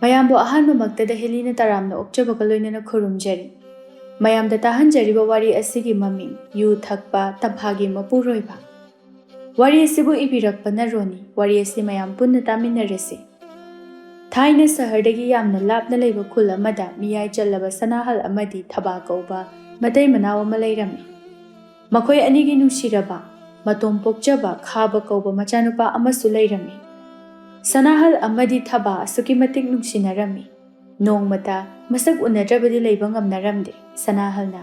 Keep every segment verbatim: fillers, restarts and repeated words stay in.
ꯃꯌꯥꯝꯕꯨ ꯑꯍꯥꯟꯕꯃꯛꯇꯗ ꯍꯦꯂꯤꯅ ꯇꯔꯥꯝꯅ ꯑꯣꯛꯆꯕꯒ ꯂꯣꯏꯅꯅ ꯈꯨꯔꯨꯝꯖꯔꯤ꯫ ꯃꯌꯥꯝꯗ ꯇꯥꯍꯟꯖꯔꯤꯕ ꯋꯥꯔꯤ ꯑꯁꯤꯒꯤ ꯃꯃꯤꯡ ꯌꯨ ꯊꯛꯄ ꯇꯝꯐꯥꯒꯤ ꯃꯄꯨꯔꯣꯏꯕ꯫ ꯋꯥꯔꯤ ꯑꯁꯤꯕꯨ ꯏꯕꯤꯔꯛꯄꯅ ꯔꯣꯅꯤ꯫ ꯋꯥꯔꯤ ꯑꯁꯤ ꯃꯌꯥꯝ ꯄꯨꯟꯅ ꯇꯥꯃꯤꯟꯅꯔꯁꯤ꯫ ꯊꯥꯏꯅ ꯁꯍꯔꯗꯒꯤ ꯌꯥꯝꯅ ꯂꯥꯞꯅ ꯂꯩꯕ ꯈꯨꯜ ꯑꯃꯗ ꯃꯤꯌꯥꯏ ꯆꯜꯂꯕ ꯁꯅꯥꯍꯜ ꯑꯃꯗꯤ ꯊꯕꯥ ꯀꯧꯕ ꯃꯇꯩ ꯃꯅꯥꯎ ꯑꯃ ꯂꯩꯔꯝꯃꯤ꯫ ꯃꯈꯣꯏ ꯑꯅꯤꯒꯤ ꯅꯨꯡꯁꯤꯔꯕ, ꯃꯇꯣꯝ ꯄꯣꯛꯆꯕ ꯈꯥꯕ ꯀꯧꯕ ꯃꯆꯥꯅꯨꯄꯥ ꯑꯃꯁꯨ ꯂꯩꯔꯝꯃꯤ꯫ ꯁꯅꯥꯍꯜ ꯑꯃꯗꯤ ꯊꯕꯥ ꯑꯁꯨꯛꯀꯤ ꯃꯇꯤꯛ ꯅꯨꯡꯁꯤꯅꯔꯝꯃꯤ꯫ ꯅꯣꯡꯃꯇ ꯃꯁꯛ ꯎꯅꯗ꯭ꯔꯕꯗꯤ ꯂꯩꯕ ꯉꯝꯅꯔꯝꯗꯦ꯫ ꯁꯅꯥꯍꯜꯅ,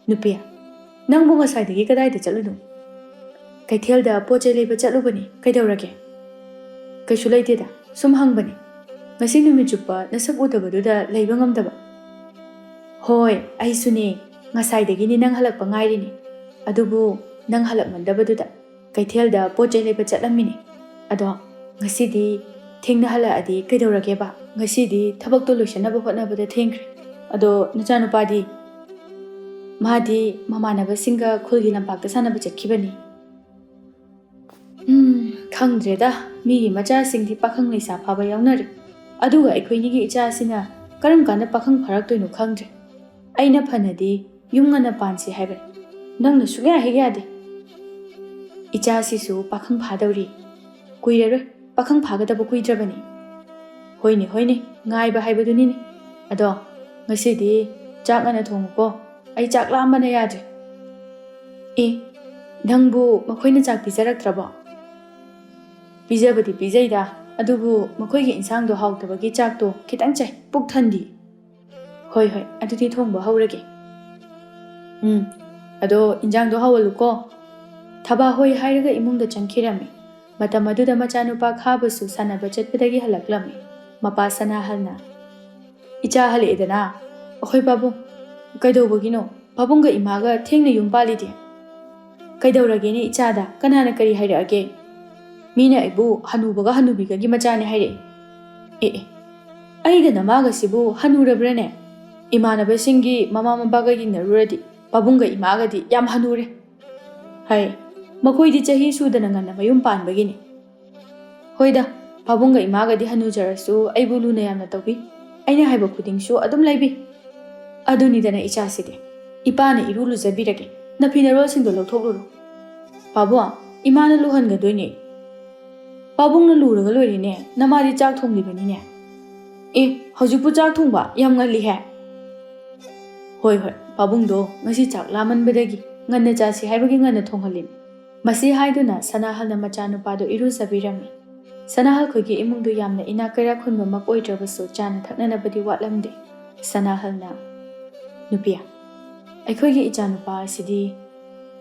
"ꯅꯨꯄꯤ, ꯅꯪꯕꯨ ꯉꯁꯥꯏꯗꯒꯤ ꯀꯗꯥꯏꯗ ꯆꯠꯂꯨꯅꯣ?" "ꯀꯩꯊꯦꯜꯗ ꯄꯣꯠ ꯆꯩ ꯂꯩꯕ ꯆꯠꯂꯨꯕꯅꯤ꯫ ꯀꯩꯗꯧꯔꯒꯦ?" "ꯀꯩꯁꯨ ꯂꯩꯇꯦꯗ, ꯁꯨꯝ ꯍꯪꯕꯅꯤ꯫ ꯉꯁꯤ ꯅꯨꯃꯤꯠ ꯆꯨꯞꯄ ꯅꯁꯛ ꯎꯗꯕꯗꯨꯗ ꯂꯩꯕ ꯉꯝꯗꯕ?" "ꯍꯣꯏ, ꯑꯩꯁꯨꯅꯦ꯫ ꯉꯁꯥꯏꯗꯒꯤꯅꯤ ꯅꯪ ꯍꯜꯂꯛꯄ ꯉꯥꯏꯔꯤꯅꯤ꯫ ꯑꯗꯨꯕꯨ ꯅꯪ ꯍꯜꯂꯛꯃꯟꯗꯕꯗꯨꯗ ꯀꯩꯊꯦꯜꯗ ꯄꯣꯠ ꯆꯩ ꯂꯩꯕ ꯆꯠꯂꯝꯃꯤꯅꯤ꯫ ꯑꯗꯣ ꯉꯁꯤꯗꯤ ꯊꯦꯡꯅ ꯍꯜꯂꯛꯑꯗꯤ ꯀꯩꯗꯧꯔꯒꯦꯕ? ꯉꯁꯤꯗꯤ ꯊꯕꯛꯇꯣ ꯂꯣꯏꯁꯤꯟꯅꯕ ꯍꯣꯠꯅꯕꯗ ꯊꯦꯡꯈ꯭ꯔꯦ꯫ ꯑꯗꯣ ꯅꯆꯥꯅꯨꯄꯥꯗꯤ?" "ꯃꯥꯗꯤ ꯃꯃꯥꯟꯅꯕꯁꯤꯡꯒ ꯈꯨꯜꯒꯤ ꯂꯝꯄꯥꯛꯇ ꯁꯥꯟꯅꯕ ꯆꯠꯈꯤꯕꯅꯤ꯫" "ꯎꯝ, ꯈꯪꯗ꯭ꯔꯦꯗ, ꯃꯤꯒꯤ ꯃꯆꯥꯁꯤꯡꯗꯤ ꯄꯥꯈꯪ ꯂꯩꯁꯥ ꯐꯥꯕ ꯌꯥꯎꯅꯔꯦ꯫ ꯑꯗꯨꯒ ꯑꯩꯈꯣꯏꯅꯤꯒꯤ ꯏꯆꯥꯁꯤꯅ ꯀꯔꯝ ꯀꯥꯟꯗ ꯄꯥꯈꯪ ꯐꯥꯔꯛꯇꯣꯏꯅꯣ ꯈꯪꯗ꯭ꯔꯦ꯫ ꯑꯩꯅ ꯐꯅꯗꯤ ꯌꯨꯝ ꯉꯟꯅ ꯄꯥꯟꯁꯤ ꯍꯥꯏꯕꯅꯤ꯫ ꯅꯪꯅ ꯁꯨꯡꯌꯥ ꯍꯦꯛ ꯌꯥꯗꯦ꯫ ꯏꯆꯥꯁꯤꯁꯨ ꯄꯥꯈꯪ ꯐꯥꯗꯧꯔꯤ꯫ ꯀꯨꯏꯔꯔꯣꯏ, ꯄꯥꯈꯪ ꯐꯥꯒꯗꯕ ꯀꯨꯏꯗ꯭ꯔꯕꯅꯤ꯫" "ꯍꯣꯏꯅꯦ, ꯍꯣꯏꯅꯦ, ꯉꯥꯏꯕ ꯍꯥꯏꯕꯗꯨꯅꯤꯅꯦ꯫ ꯑꯗꯣ ꯉꯁꯤꯗꯤ ꯆꯥꯛ ꯉꯟꯅ ꯊꯣꯡꯉꯨꯀꯣ꯫ ꯑꯩ ꯆꯥꯛ ꯂꯥꯝꯕꯅ ꯌꯥꯗ꯭ꯔꯦ꯫" "ꯑꯦ, ꯅꯪꯕꯨ ꯃꯈꯣꯏꯅ ꯆꯥꯛ ꯄꯤꯖꯔꯛꯇ꯭ꯔꯕꯣ?" "ꯄꯤꯖꯕꯗꯤ ꯄꯤꯖꯩꯗ, ꯑꯗꯨꯕꯨ ꯃꯈꯣꯏꯒꯤ ꯏꯟꯁꯥꯡꯗꯣ ꯍꯥꯎꯇꯕꯒꯤ ꯆꯥꯛꯇꯣ ꯈꯤꯇꯪ ꯆꯥꯏ, ꯄꯨꯛ ꯊꯟꯗꯤ꯫" "ꯍꯣꯏ, ꯍꯣꯏ, ꯑꯗꯨꯗꯤ ꯊꯣꯡꯕ ꯍꯧꯔꯒꯦ꯫" "ꯎꯝ, ꯑꯗꯣ ꯏꯟꯖꯥꯡꯗꯣ ꯍꯥꯎꯍꯜꯂꯨꯀꯣ꯫" ꯊꯕꯥ ꯍꯣꯏ ꯍꯥꯏꯔꯒ ꯏꯃꯨꯡꯗ ꯆꯪꯈꯤꯔꯝꯃꯤ꯫ ꯃꯇꯝ ꯑꯗꯨꯗ ꯃꯆꯥꯅꯨꯄꯥ ꯈꯥꯕꯁꯨ ꯁꯥꯟꯅꯕ ꯆꯠꯄꯗꯒꯤ ꯍꯜꯂꯛꯂꯝꯃꯤ꯫ ꯃꯄꯥ ꯁꯅꯥꯍꯜꯅ, "ꯏꯆꯥ ꯍꯜꯂꯛꯑꯦꯗꯅ꯫ ꯑꯩꯈꯣꯏ ꯄꯥꯕꯨꯡ, ꯀꯩꯗꯧꯕꯒꯤꯅꯣ ꯄꯥꯕꯨꯡꯒ ꯏꯃꯥꯒ ꯊꯦꯡꯅ ꯌꯨꯝ ꯄꯥꯜꯂꯤꯗꯤ? ꯀꯩꯗꯧꯔꯒꯦꯅꯦ ꯏꯆꯥꯗ? ꯀꯅꯥꯅ ꯀꯔꯤ ꯍꯥꯏꯔꯛꯑꯒꯦ? ꯃꯤꯅ ꯑꯩꯕꯨ ꯍꯅꯨꯕꯒ ꯍꯅꯨꯕꯤꯒꯒꯤ ꯃꯆꯥꯅꯦ ꯍꯥꯏꯔꯛꯑꯦ꯫" "ꯑꯦ, ꯑꯦ, ꯑꯩꯒ ꯅꯃꯥꯒꯁꯤꯕꯨ ꯍꯅꯨꯔꯕ꯭ꯔꯅꯦ? ꯏꯃꯥꯟꯅꯕꯁꯤꯡꯒꯤ ꯃꯃꯥ ꯃꯄꯥꯒ ꯌꯦꯡꯅꯔꯨꯔꯗꯤ ꯄꯥꯕꯨꯡꯒ ꯏꯃꯥꯒꯗꯤ ꯌꯥꯝ ꯍꯅꯨꯔꯦ꯫ ꯍꯥꯏ, ꯃꯈꯣꯏꯗꯤ ꯆꯍꯤ ꯁꯨꯗꯅ ꯉꯟꯅ ꯃꯌꯨꯝ ꯄꯥꯟꯕꯒꯤꯅꯤ꯫" "ꯍꯣꯏꯗ, ꯄꯥꯕꯨꯡꯒ ꯏꯃꯥꯒꯗꯤ ꯍꯅꯨꯖꯔꯁꯨ ꯑꯩꯕꯨ ꯂꯨꯅ ꯌꯥꯝꯅ ꯇꯧꯕꯤ꯫ ꯑꯩꯅ ꯍꯥꯏꯕ ꯈꯨꯗꯤꯡꯁꯨ ꯑꯗꯨꯝ ꯂꯩꯕꯤ꯫ ꯑꯗꯨꯅꯤꯗꯅ ꯏꯆꯥꯁꯤꯗꯤ꯫ ꯏꯄꯥꯅ ꯏꯔꯨ ꯂꯨꯖꯕꯤꯔꯒꯦ꯫ ꯅꯐꯤ ꯅꯔꯣꯜꯁꯤꯡꯗꯣ ꯂꯧꯊꯣꯛꯂꯨꯔꯣ꯫ ꯄꯥꯕꯨꯡ, ꯏꯃꯥꯅ ꯂꯨꯍꯟꯒꯗꯣꯏꯅꯦ꯫ ꯄꯥꯕꯨꯡꯅ ꯂꯨꯔꯒ ꯂꯣꯏꯔꯦꯅꯦ꯫ ꯅꯃꯥꯗꯤ ꯆꯥꯛ ꯊꯣꯡꯂꯤꯕꯅꯤꯅꯦ꯫ ꯑꯦ, ꯍꯧꯖꯤꯛꯄꯨ ꯆꯥꯛ ꯊꯣꯡꯕ? ꯌꯥꯝ ꯉꯜꯂꯤꯍꯦ꯫ ꯍꯣꯏ, ꯍꯣꯏ, ꯄꯥꯕꯨꯡꯗꯣ ꯉꯁꯤ ꯆꯥꯛ ꯂꯥꯝꯃꯟꯕꯗꯒꯤ ꯉꯟꯅ ꯆꯥꯁꯤ ꯍꯥꯏꯕꯒꯤ ꯉꯟꯅ ꯊꯣꯡꯍꯜꯂꯤꯅꯤ꯫ ꯃꯁꯤ ꯍꯥꯏꯗꯨꯅ ꯁꯅꯥꯍꯜꯅ ꯃꯆꯥꯅꯨꯄꯥꯗꯨ ꯏꯔꯨꯖꯕꯤꯔꯝꯃꯤ꯫ ꯁꯅꯥꯍꯜ ꯈꯣꯏꯒꯤ ꯏꯃꯨꯡꯗꯨ ꯌꯥꯝꯅ ꯏꯅꯥꯛ ꯀꯩꯔꯥꯛ ꯈꯨꯟꯕꯃꯛ ꯑꯣꯏꯗ꯭ꯔꯕꯁꯨ ꯆꯥꯅ ꯊꯛꯅꯅꯕꯗꯤ ꯋꯥꯠꯂꯝꯗꯦ꯫ ꯁꯅꯥꯍꯜꯅ, "ꯅꯨꯄꯤ, ꯑꯩꯈꯣꯏꯒꯤ ꯏꯆꯥꯅꯨꯄꯥ ꯑꯁꯤꯗꯤ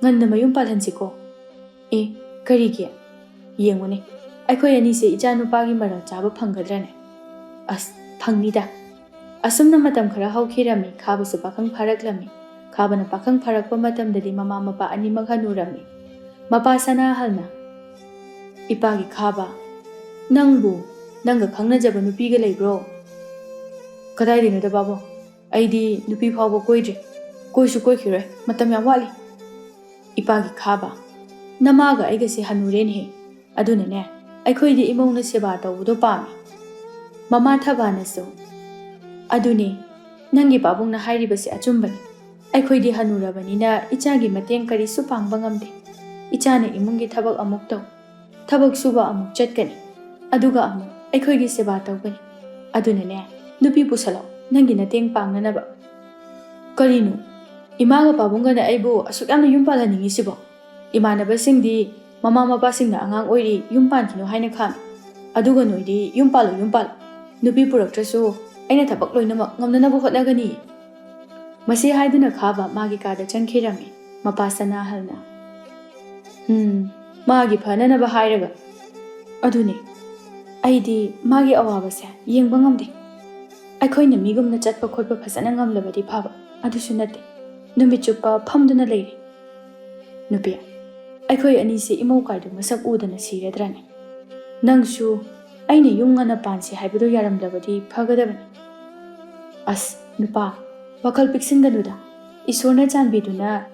ꯉꯟꯅ ꯃꯌꯨꯝ ꯄꯥꯜꯍꯟꯁꯤꯀꯣ?" "ꯑꯦ, ꯀꯔꯤꯒꯤ? ꯌꯦꯡꯉꯨꯅꯦ, ꯑꯩꯈꯣꯏ ꯑꯅꯤꯁꯦ ꯏꯆꯥꯅꯨꯄꯥꯒꯤ ꯃꯔꯜ ꯆꯥꯕ ꯐꯪꯒꯗ꯭ꯔꯅꯦ?" "ꯑꯁ, ꯐꯪꯅꯤꯗ꯫ ꯑꯁꯨꯝꯅ ꯃꯇꯝ ꯈꯔ ꯍꯧꯈꯤꯔꯝꯃꯤ, ꯈꯥꯕꯁꯨ ꯄꯥꯈꯪ ꯐꯥꯔꯛꯂꯝꯃꯤ꯫ ꯈꯥꯕꯅ ꯄꯥꯈꯪ ꯐꯥꯔꯛꯄ ꯃꯇꯝꯗꯗꯤ ꯃꯃꯥ ꯃꯄꯥ ꯑꯅꯤꯃꯛ ꯍꯅꯨꯔꯝꯃꯤ꯫ ꯃꯄꯥ ꯁꯅꯥꯍꯜꯅ, 'ꯏꯄꯥꯒꯤ ꯈꯥꯕ, ꯅꯪꯕꯨ ꯅꯪꯒ ꯈꯪꯅꯖꯕ ꯅꯨꯄꯤꯒ ꯂꯩꯕ꯭ꯔꯣ?' "ꯀꯗꯥꯏꯗꯩꯅꯣꯗ ꯕꯥꯕꯣ, ꯑꯩꯗꯤ ꯅꯨꯄꯤ ꯐꯥꯎꯕ ꯀꯣꯏꯗ꯭ꯔꯤ, ꯀꯣꯏꯁꯨ ꯀꯣꯏꯈꯤꯔꯣꯏ, ꯃꯇꯝ ꯌꯥꯝ ꯋꯥꯠꯂꯤ꯫ ꯏꯄꯥꯒꯤ ꯈꯥꯕ, ꯅꯃꯥꯒ ꯑꯩꯒꯁꯦ ꯍꯅꯨꯔꯦꯅꯦꯍꯦ꯫ ꯑꯗꯨꯅꯅꯦ, ꯑꯩꯈꯣꯏꯗꯤ ꯏꯃꯧꯅ ꯁꯦꯕꯥ ꯇꯧꯕꯗꯣ ꯄꯥꯝꯃꯤ꯫" ꯃꯃꯥ ꯊꯕꯥꯅꯁꯨ, "ꯑꯗꯨꯅꯦ, ꯅꯪꯒꯤ ꯄꯥꯕꯨꯡꯅ ꯍꯥꯏꯔꯤꯕꯁꯦ ꯑꯆꯨꯝꯕꯅꯤ꯫ ꯑꯩꯈꯣꯏꯗꯤ ꯍꯅꯨꯔꯕꯅꯤꯅ ꯏꯆꯥꯒꯤ ꯃꯇꯦꯡ ꯀꯔꯤꯁꯨ ꯄꯥꯡꯕ ꯉꯝꯗꯦ꯫ ꯏꯆꯥꯅ ꯏꯃꯨꯡꯒꯤ ꯊꯕꯛ ꯑꯃꯨꯛ ꯇꯧ, ꯊꯕꯛ ꯁꯨꯕ ꯑꯃꯨꯛ ꯆꯠꯀꯅꯤ, ꯑꯗꯨꯒ ꯑꯃꯨꯛ ꯑꯩꯈꯣꯏꯒꯤ ꯁꯦꯕꯥ ꯇꯧꯒꯅꯤ꯫ ꯑꯗꯨꯅꯅꯦ, ꯅꯨꯄꯤ ꯄꯨꯁꯜꯂꯣ, ꯅꯪꯒꯤ ꯅꯇꯦꯡ ꯄꯥꯡꯅꯅꯕ꯫" "ꯀꯔꯤꯅꯣ? ꯏꯃꯥꯒ ꯄꯥꯕꯨꯡꯒꯅ ꯑꯩꯕꯨ ꯑꯁꯨꯛ ꯌꯥꯝꯅ ꯌꯨꯝ ꯄꯥꯜꯍꯟꯅꯤꯡꯉꯤꯁꯤꯕꯣ? ꯏꯃꯥꯟꯅꯕꯁꯤꯡꯗꯤ ꯃꯃꯥ ꯃꯄꯥꯁꯤꯡꯅ ꯑꯉꯥꯡ ꯑꯣꯏꯔꯤ, ꯌꯨꯝ ꯄꯥꯟꯈꯤꯅꯣ ꯍꯥꯏꯅ ꯈꯥꯝꯃꯤ꯫ ꯑꯗꯨꯒ ꯅꯣꯏꯗꯤ ꯌꯨꯝ ꯄꯥꯜꯂꯣ, ꯌꯨꯝ ꯄꯥꯜꯂꯣ꯫ ꯅꯨꯄꯤ ꯄꯨꯔꯛꯇ꯭ꯔꯁꯨ ꯑꯩꯅ ꯊꯕꯛ ꯂꯣꯏꯅꯃꯛ ꯉꯝꯅꯅꯕ ꯍꯣꯠꯅꯒꯅꯤ꯫" ꯃꯁꯤ ꯍꯥꯏꯗꯨꯅ ꯈꯥꯕ ꯃꯥꯒꯤ ꯀꯥꯗ ꯆꯪꯈꯤꯔꯝꯃꯤ꯫ ꯃꯄꯥ ꯁꯅꯥꯍꯜꯅ, "ꯎꯝ, ꯃꯥꯒꯤ ꯐꯅꯅꯕ ꯍꯥꯏꯔꯒ꯫ ꯑꯗꯨꯅꯦ, ꯑꯩꯗꯤ ꯃꯥꯒꯤ ꯑꯋꯥꯕꯁꯦ ꯌꯦꯡꯕ ꯉꯝꯗꯦ꯫ ꯑꯩꯈꯣꯏꯅ ꯃꯤꯒꯨꯝꯅ ꯆꯠꯄ ꯈꯣꯠꯄ ꯐꯖꯅ ꯉꯝꯂꯕꯗꯤ ꯐꯕ, ꯑꯗꯨꯁꯨ ꯅꯠꯇꯦ꯫ ꯅꯨꯃꯤꯠ ꯆꯨꯞꯄ ꯐꯝꯗꯨꯅ ꯂꯩꯔꯦ꯫ ꯅꯨꯄꯤ, ꯑꯩꯈꯣꯏ ꯑꯅꯤꯁꯦ ꯏꯃꯧ ꯀꯥꯏꯗꯨ ꯃꯁꯛ ꯎꯗꯅ ꯁꯤꯔꯗ꯭ꯔꯅꯦ? ꯅꯪꯁꯨ ꯑꯩꯅ ꯌꯨꯝ ꯉꯟꯅ ꯄꯥꯟꯁꯤ ꯍꯥꯏꯕꯗꯨ ꯌꯥꯔꯝꯂꯕꯗꯤ ꯐꯒꯗꯕꯅꯤ꯫" "ꯑꯁ, ꯅꯨꯄꯥ, ꯋꯥꯈꯜ ꯄꯤꯛꯁꯤꯟꯒꯅꯨꯗ꯫ ꯏꯁꯣꯔꯅ ꯆꯥꯟꯕꯤꯗꯨꯅ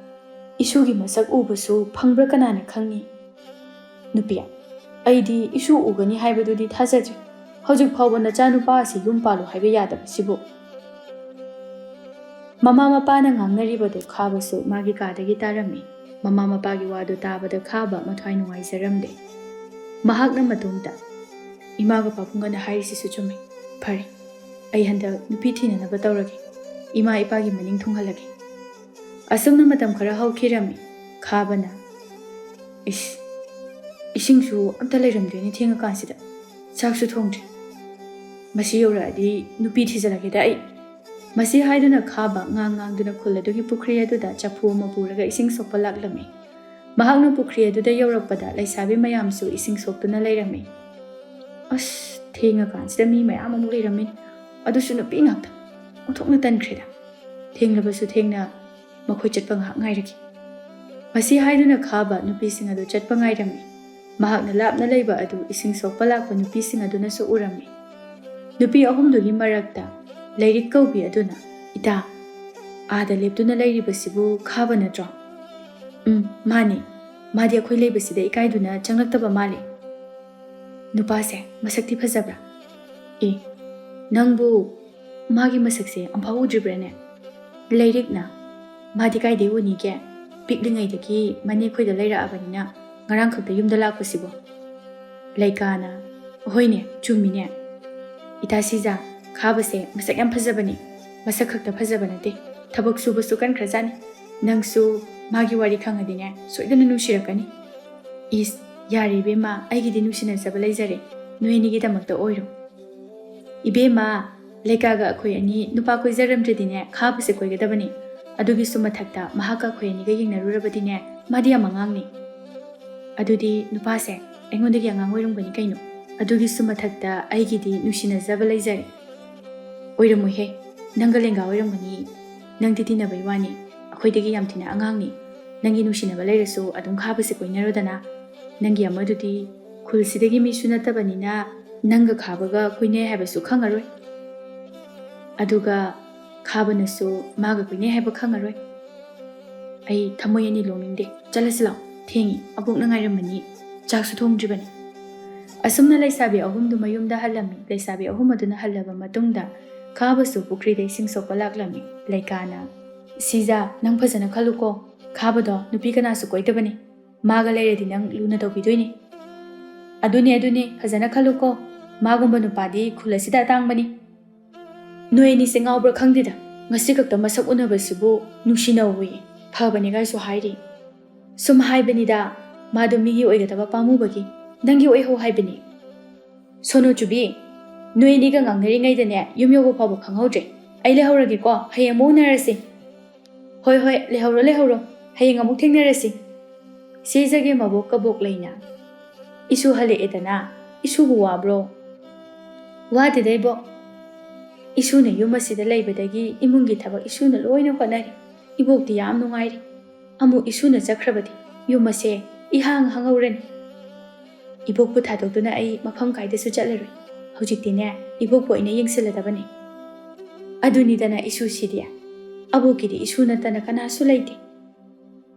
ꯏꯁꯨꯒꯤ ꯃꯁꯛ ꯎꯕꯁꯨ ꯐꯪꯕ꯭ꯔꯥ ꯀꯅꯥꯅ ꯈꯪꯅꯤ?" ꯅꯨꯄꯤ, ꯑꯩꯗꯤ ꯏꯁꯨ ꯎꯒꯅꯤ ꯍꯥꯏꯕꯗꯨꯗꯤ ꯊꯥꯖꯗ꯭ꯔꯦ꯫ ꯍꯧꯖꯤꯛ ꯐꯥꯎꯕ ꯅꯆꯥꯅꯨꯄꯥ ꯑꯁꯤ ꯌꯨꯝ ꯄꯥꯜꯂꯨ ꯍꯥꯏꯕ ꯌꯥꯗꯕꯁꯤꯕꯨ꯫ ꯃꯃꯥ ꯃꯄꯥꯅ ꯉꯥꯡꯅꯔꯤꯕꯗꯨ ꯈꯥꯕꯁꯨ ꯃꯥꯒꯤ ꯀꯥꯗꯒꯤ ꯇꯥꯔꯝꯃꯤ꯫ ꯃꯃꯥ ꯃꯄꯥꯒꯤ ꯋꯥꯗꯨ ꯇꯥꯕꯗ ꯈꯥꯕ ꯃꯊ꯭ꯋꯥꯏ ꯅꯨꯡꯉꯥꯏꯖꯔꯝꯗꯦ꯫ ꯃꯍꯥꯛꯅ ꯃꯇꯣꯝꯇ, "ꯏꯃꯥꯒ ꯄꯥꯕꯨꯡꯒꯅ ꯍꯥꯏꯔꯤꯁꯤꯁꯨ ꯆꯨꯝꯃꯤ꯫ ꯐꯔꯦ, ꯑꯩ ꯍꯟꯗꯛ ꯅꯨꯄꯤ ꯊꯤꯅꯅꯕ ꯇꯧꯔꯒꯦ꯫ ꯏꯃꯥ ꯏꯄꯥꯒꯤ ꯃꯅꯤꯡ ꯊꯨꯡꯍꯜꯂꯒꯦ"꯫ ꯑꯁꯨꯝꯅ ꯃꯇꯝ ꯈꯔ ꯍꯧꯈꯤꯔꯝꯃꯤ꯫ ꯈꯥꯕꯅ, "ꯏꯁ, ꯏꯁꯤꯡꯁꯨ ꯑꯝꯇ ꯂꯩꯔꯝꯗ꯭ꯔꯦꯅꯦ ꯊꯦꯡꯉꯀꯥꯟꯁꯤꯗ꯫ ꯆꯥꯛꯁꯨ ꯊꯣꯡꯗ꯭ꯔꯤ꯫ ꯃꯁꯤ ꯌꯧꯔꯛꯑꯗꯤ ꯅꯨꯄꯤ ꯊꯤꯖꯤꯜꯂꯒꯦꯗ ꯑꯩ"꯫ ꯃꯁꯤ ꯍꯥꯏꯗꯨꯅ ꯈꯥꯕ ꯉꯥꯡ ꯉꯥꯡꯗꯨꯅ ꯈꯨꯜ ꯑꯗꯨꯒꯤ ꯄꯨꯈ꯭ꯔꯤ ꯑꯗꯨꯗ ꯆꯐꯨ ꯑꯃ ꯄꯨꯔꯒ ꯏꯁꯤꯡ ꯁꯣꯛꯄ ꯂꯥꯛꯂꯝꯃꯤ꯫ ꯃꯍꯥꯛꯅ ꯄꯨꯈ꯭ꯔꯤ ꯑꯗꯨꯗ ꯌꯧꯔꯛꯄꯗ ꯂꯩꯁꯥꯕꯤ ꯃꯌꯥꯝꯁꯨ ꯏꯁꯤꯡ ꯁꯣꯛꯇꯨꯅ ꯂꯩꯔꯝꯃꯤ꯫ "ꯑꯁ, ꯊꯦꯡꯉꯀꯥꯟꯁꯤꯗ ꯃꯤ ꯃꯌꯥꯝ ꯑꯃꯨꯛ ꯂꯩꯔꯝꯃꯤ, ꯑꯗꯨꯁꯨ ꯅꯨꯄꯤ ꯉꯥꯛꯇ꯫ ꯑꯣꯟꯊꯣꯛꯅ ꯇꯟꯈ꯭ꯔꯦꯗ꯫ ꯊꯦꯡꯂꯕꯁꯨ ꯊꯦꯡꯅ ꯃꯈꯣꯏ ꯆꯠꯄ ꯉꯥꯏꯍꯥꯛ ꯉꯥꯏꯔꯒꯦ"꯫ ꯃꯁꯤ ꯍꯥꯏꯗꯨꯅ ꯈꯥꯕ ꯅꯨꯄꯤꯁꯤꯡ ꯑꯗꯨ ꯆꯠꯄ ꯉꯥꯏꯔꯝꯃꯤ꯫ ꯃꯍꯥꯛꯅ ꯂꯥꯞꯅ ꯂꯩꯕ ꯑꯗꯨ ꯏꯁꯤꯡ ꯁꯣꯛꯄ ꯂꯥꯛꯄ ꯅꯨꯄꯤꯁꯤꯡ ꯑꯗꯨꯅꯁꯨ ꯎꯔꯝꯃꯤ꯫ ꯅꯨꯄꯤ ꯑꯍꯨꯝꯗꯨꯒꯤ ꯃꯔꯛꯇ ꯂꯥꯏꯔꯤꯛ ꯀꯧꯕꯤ ꯑꯗꯨꯅ, "ꯏꯇꯥ, ꯑꯥꯗ ꯂꯦꯞꯇꯨꯅ ꯂꯩꯔꯤꯕꯁꯤꯕꯨ ꯈꯥꯕ ꯅꯠꯇ꯭ꯔꯣ?" "ꯎꯝ, ꯃꯥꯅꯤ꯫ ꯃꯥꯗꯤ ꯑꯩꯈꯣꯏ ꯂꯩꯕꯁꯤꯗ ꯏꯀꯥꯏꯗꯨꯅ ꯆꯪꯂꯛꯇꯕ ꯃꯥꯜꯂꯤ"꯫ "ꯅꯨꯄꯥꯁꯦ ꯃꯁꯛꯇꯤ ꯐꯖꯕ꯭ꯔꯥ?" "ꯑꯦ, ꯅꯪꯕꯨ ꯃꯥꯒꯤ ꯃꯁꯛꯁꯦ ꯑꯝꯐꯥꯎ ꯎꯗ꯭ꯔꯤꯕ꯭ꯔꯥꯅꯦ?" "ꯂꯥꯏꯔꯤꯛꯅ? ꯃꯥꯗꯤ ꯀꯥꯏꯗꯩ ꯎꯅꯤꯒꯦ? ꯄꯤꯛꯂꯤꯉꯩꯗꯒꯤ ꯃꯅꯦ ꯈꯣꯏꯗ ꯂꯩꯔꯛꯑꯕꯅꯤꯅ ꯉꯔꯥꯡ ꯈꯛꯇ ꯌꯨꯝꯗ ꯂꯥꯛꯄꯁꯤꯕꯨ"꯫ ꯂꯩꯀꯥꯅ, "ꯍꯣꯏꯅꯦ, ꯆꯨꯝꯃꯤꯅꯦ꯫ ꯏꯇꯥ ꯁꯤꯖꯥ, ꯈꯥꯕꯁꯦ ꯃꯁꯛ ꯌꯥꯝ ꯐꯖꯕꯅꯤ꯫ ꯃꯁꯛ ꯈꯛꯇ ꯐꯖꯕ ꯅꯠꯇꯦ, ꯊꯕꯛ ꯁꯨꯕꯁꯨ ꯀꯟꯈ꯭ꯔꯖꯥꯠꯅꯤ꯫ ꯅꯪꯁꯨ ꯃꯥꯒꯤ ꯋꯥꯔꯤ ꯈꯪꯉꯗꯤꯅꯦ, ꯁꯣꯏꯗꯅ ꯅꯨꯡꯁꯤꯔꯛꯀꯅꯤ"꯫ "ꯏꯁ, ꯌꯥꯔꯦ ꯏꯕꯦꯝꯃ, ꯑꯩꯒꯤꯗꯤ ꯅꯨꯡꯁꯤꯅꯖꯕ ꯂꯩꯖꯔꯦ, ꯅꯣꯏ ꯑꯅꯤꯒꯤꯗꯃꯛꯇ ꯑꯣꯏꯔꯣ"꯫ "ꯏꯕꯦꯝꯃ, ꯂꯩꯀꯥꯒ ꯑꯩꯈꯣꯏ ꯑꯅꯤ ꯅꯨꯄꯥ ꯀꯣꯏꯖꯔꯝꯗ꯭ꯔꯗꯤꯅꯦ, ꯈꯥꯕꯁꯦ ꯀꯣꯏꯒꯗꯕꯅꯤ꯫ ꯑꯗꯨꯒꯤꯁꯨ ꯃꯊꯛꯇ ꯃꯍꯥꯛꯀ ꯑꯩꯈꯣꯏ ꯑꯅꯤꯒ ꯌꯦꯡꯅꯔꯨꯔꯕꯗꯤꯅꯦ, ꯃꯥꯗꯤ ꯌꯥꯝ ꯑꯉꯥꯡꯅꯤ"꯫ "ꯑꯗꯨꯗꯤ ꯅꯨꯄꯥꯁꯦ ꯑꯩꯉꯣꯟꯗꯒꯤ ꯑꯉꯥꯡ ꯑꯣꯏꯔꯝꯒꯅꯤ ꯀꯩꯅꯣ? ꯑꯗꯨꯒꯤꯁꯨ ꯃꯊꯛꯇ ꯑꯩꯒꯤꯗꯤ ꯅꯨꯡꯁꯤꯅꯖꯕ ꯂꯩꯖꯔꯦ"꯫ "ꯑꯣꯏꯔꯝꯃꯣꯏꯍꯦ, ꯅꯪꯒ ꯂꯦꯡꯒꯥ ꯑꯣꯏꯔꯝꯒꯅꯤ꯫ ꯅꯪꯗꯤ ꯇꯤꯟꯅꯕꯩ ꯋꯥꯅꯤ, ꯑꯩꯈꯣꯏꯗꯒꯤ ꯌꯥꯝ ꯊꯤꯅ ꯑꯉꯥꯡꯅꯤ꯫ ꯅꯪꯒꯤ ꯅꯨꯡꯁꯤꯅꯕ ꯂꯩꯔꯁꯨ ꯑꯗꯨꯝ ꯈꯥꯕꯁꯦ ꯀꯣꯏꯅꯔꯣꯗꯅ꯫ ꯅꯪꯒꯤ ꯑꯃꯗꯨꯗꯤ ꯈꯨꯜꯁꯤꯗꯒꯤ ꯃꯤꯁꯨ ꯅꯠꯇꯕꯅꯤꯅ ꯅꯪꯒ ꯈꯥꯕꯒ ꯀꯣꯏꯅꯩ ꯍꯥꯏꯕꯁꯨ ꯈꯪꯉꯔꯣꯏ꯫ ꯑꯗꯨꯒ ꯈꯥꯕꯅꯁꯨ ꯃꯥꯒ ꯀꯣꯏꯅꯩ ꯍꯥꯏꯕ ꯈꯪꯉꯔꯣꯏ꯫ ꯑꯩ ꯊꯃꯣꯏ ꯑꯅꯤ ꯂꯣꯡꯅꯤꯡꯗꯦ꯫ ꯆꯠꯂꯁꯤ ꯂꯥꯛꯑꯣ, ꯊꯦꯡꯉꯤ, ꯑꯕꯣꯛꯅ ꯉꯥꯏꯔꯝꯃꯅꯤ, ꯆꯥꯛꯁꯨ ꯊꯣꯡꯗ꯭ꯔꯤꯕꯅꯤ"꯫ ꯑꯁꯨꯝꯅ ꯂꯩꯁꯥꯕꯤ ꯑꯍꯨꯝꯗꯨ ꯃꯌꯨꯝꯗ ꯍꯜꯂꯝꯃꯤ꯫ ꯂꯩꯁꯥꯕꯤ ꯑꯍꯨꯝ ꯑꯗꯨꯅ ꯍꯜꯂꯕ ꯃꯇꯨꯡꯗ ꯈꯥꯕꯁꯨ ꯄꯨꯈ꯭ꯔꯤꯗ ꯏꯁꯤꯡ ꯁꯣꯛꯄ ꯂꯥꯛꯂꯝꯃꯤ꯫ ꯂꯩꯀꯥꯅ, "ꯁꯤꯖ, ꯅꯪ ꯐꯖꯅ ꯈꯜꯂꯨꯀꯣ, ꯈꯥꯕꯗꯣ ꯅꯨꯄꯤ ꯀꯅꯥꯁꯨ ꯀꯣꯏꯗꯕꯅꯤ꯫ ꯃꯥꯒ ꯂꯩꯔꯗꯤ ꯅꯪ ꯂꯨꯅ ꯇꯧꯕꯤꯗꯣꯏꯅꯤ꯫ ꯑꯗꯨꯅꯦ, ꯑꯗꯨꯅꯦ, ꯐꯖꯅ ꯈꯜꯂꯨꯀꯣ, ꯃꯥꯒꯨꯝꯕ ꯅꯨꯄꯥꯗꯤ ꯈꯨꯜ ꯑꯁꯤꯗ ꯑꯇꯥꯡꯕꯅꯤ꯫ ꯅꯣꯏ ꯑꯅꯤꯁꯦ ꯉꯥꯎꯕ꯭ꯔꯥ ꯈꯪꯗꯦꯗ, ꯉꯁꯤ ꯈꯛꯇ ꯃꯁꯛ ꯎꯅꯕꯁꯤꯕꯨ ꯅꯨꯡꯁꯤꯅꯧꯋꯤ, ꯐꯕꯅꯤꯒꯥꯏꯁꯨ ꯍꯥꯏꯔꯤ꯫ ꯁꯨꯝ ꯍꯥꯏꯕꯅꯤꯗ, ꯃꯥꯗꯣ ꯃꯤꯒꯤ ꯑꯣꯏꯒꯗꯕ ꯄꯥꯝꯃꯨꯕꯒꯤ ꯅꯪꯒꯤ ꯑꯣꯏꯍꯧ ꯍꯥꯏꯕꯅꯤ꯫ ꯁꯣꯅꯣ ꯆꯨꯕꯤ, ꯅꯣꯏ ꯑꯅꯤꯒ ꯉꯥꯡꯅꯔꯤꯉꯩꯗꯅꯦ ꯌꯨꯝ ꯌꯧꯕ ꯐꯥꯎꯕ ꯈꯪꯍꯧꯗ꯭ꯔꯦ꯫ ꯑꯩ ꯂꯩꯍꯧꯔꯒꯦꯀꯣ, ꯍꯌꯦꯡ ꯑꯃꯨꯛ ꯎꯅꯔꯁꯤ꯫ ꯍꯣꯏ, ꯍꯣꯏ, ꯂꯩꯍꯧꯔꯣ, ꯂꯩꯍꯧꯔꯣ, ꯍꯌꯦꯡ ꯑꯃꯨꯛ ꯊꯦꯡꯅꯔꯁꯤ꯫ ꯁꯤꯖꯒꯤ ꯃꯕꯣꯛ ꯀꯕꯣꯛ ꯂꯩꯅ, "ꯏꯁꯨ ꯍꯜꯂꯛꯑꯦꯗꯅ, ꯏꯁꯨꯕꯨ ꯋꯥꯕ꯭ꯔꯣ?" "ꯋꯥꯗꯦꯗ ꯏꯕꯣꯛ꯫ ꯏꯁꯨꯅ ꯌꯨꯝ ꯑꯁꯤꯗ ꯂꯩꯕꯗꯒꯤ ꯏꯃꯨꯡꯒꯤ ꯊꯕꯛ ꯏꯁꯨꯅ ꯂꯣꯏꯅ ꯍꯣꯠꯅꯔꯤ꯫ ꯏꯕꯣꯛꯇꯤ ꯌꯥꯝ ꯅꯨꯡꯉꯥꯏꯔꯤ꯫ ꯑꯃꯨꯛ ꯏꯁꯨꯅ ꯆꯠꯈ꯭ꯔꯕꯗꯤ ꯌꯨꯝ ꯑꯁꯦ ꯏꯍꯥꯡ ꯍꯥꯡꯍꯧꯔꯅꯤ꯫ ꯏꯕꯣꯛꯄꯨ ꯊꯥꯗꯣꯛꯇꯨꯅ ꯑꯩ ꯃꯐꯝ ꯀꯥꯏꯗꯁꯨ ꯆꯠꯂꯔꯣꯏ꯫ ꯍꯧꯖꯤꯛꯇꯤꯅꯦ, ꯏꯕꯣꯛꯄꯨ ꯑꯩꯅ ꯌꯦꯡꯁꯤꯜꯂꯗꯕꯅꯤ꯫ ꯑꯗꯨꯅꯤꯗꯅ ꯏꯁꯨꯁꯤꯗꯤ꯫ ꯑꯕꯣꯛꯀꯤꯗꯤ ꯏꯁꯨ ꯅꯠꯇꯅ ꯀꯅꯥꯁꯨ ꯂꯩꯇꯦ꯫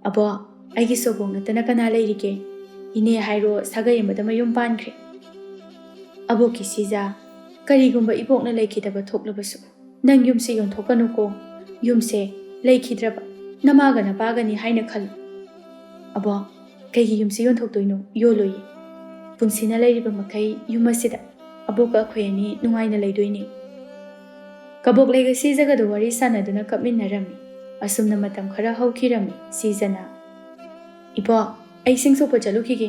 ꯑꯕꯣꯛ, ꯑꯩꯒꯤ ꯁꯣꯕꯣꯛ ꯅꯠꯇꯅ ꯀꯅꯥ ꯂꯩꯔꯤꯒꯦ? ꯏꯅꯦ ꯍꯥꯏꯔꯣ, ꯁꯥꯒꯩ ꯑꯃꯗ ꯃꯌꯨꯝ ꯄꯥꯟꯈ꯭ꯔꯦ꯫ ꯑꯕꯣꯛꯀꯤ ꯁꯤꯖ, ꯀꯔꯤꯒꯨꯝꯕ ꯏꯕꯣꯛꯅ ꯂꯩꯈꯤꯗꯕ ꯊꯣꯛꯂꯕꯁꯨ, ꯅꯪ ꯌꯨꯝꯁꯦ ꯌꯣꯟꯊꯣꯛꯀꯅꯨꯀꯣ꯫ ꯌꯨꯝꯁꯦ ꯂꯩꯈꯤꯗ꯭ꯔꯕ ꯅꯃꯥꯒ ꯅꯄꯥꯒꯅꯤ ꯍꯥꯏꯅ ꯈꯜꯂꯨ꯫" "ꯑꯕꯣꯛ, ꯀꯩꯒꯤ ꯌꯨꯝꯁꯦ ꯌꯣꯟꯊꯣꯛꯇꯣꯏꯅꯣ? ꯌꯣꯜꯂꯣꯏꯌꯦ꯫ ꯄꯨꯟꯁꯤꯅ ꯂꯩꯔꯤꯕ ꯃꯈꯩ ꯌꯨꯝ ꯑꯁꯤꯗ ꯑꯕꯣꯛꯀ ꯑꯩꯈꯣꯏ ꯑꯅꯤ ꯅꯨꯡꯉꯥꯏꯅ ꯂꯩꯗꯣꯏꯅꯦ꯫" ꯀꯕꯣꯛ ꯂꯩꯒ ꯁꯤꯖꯒꯗꯨ ꯋꯥꯔꯤ ꯁꯥꯟꯅꯗꯨꯅ ꯀꯞꯃꯤꯟꯅꯔꯝꯃꯤ꯫ ꯑꯁꯨꯝꯅ ꯃꯇꯝ ꯈꯔ ꯍꯧꯈꯤꯔꯝꯃꯤ꯫ ꯁꯤꯖꯅ, "ꯏꯕꯣꯛ, ꯑꯩ ꯏꯁꯤꯡ ꯁꯣꯛꯄ ꯆꯠꯂꯨꯈꯤꯒꯦ꯫"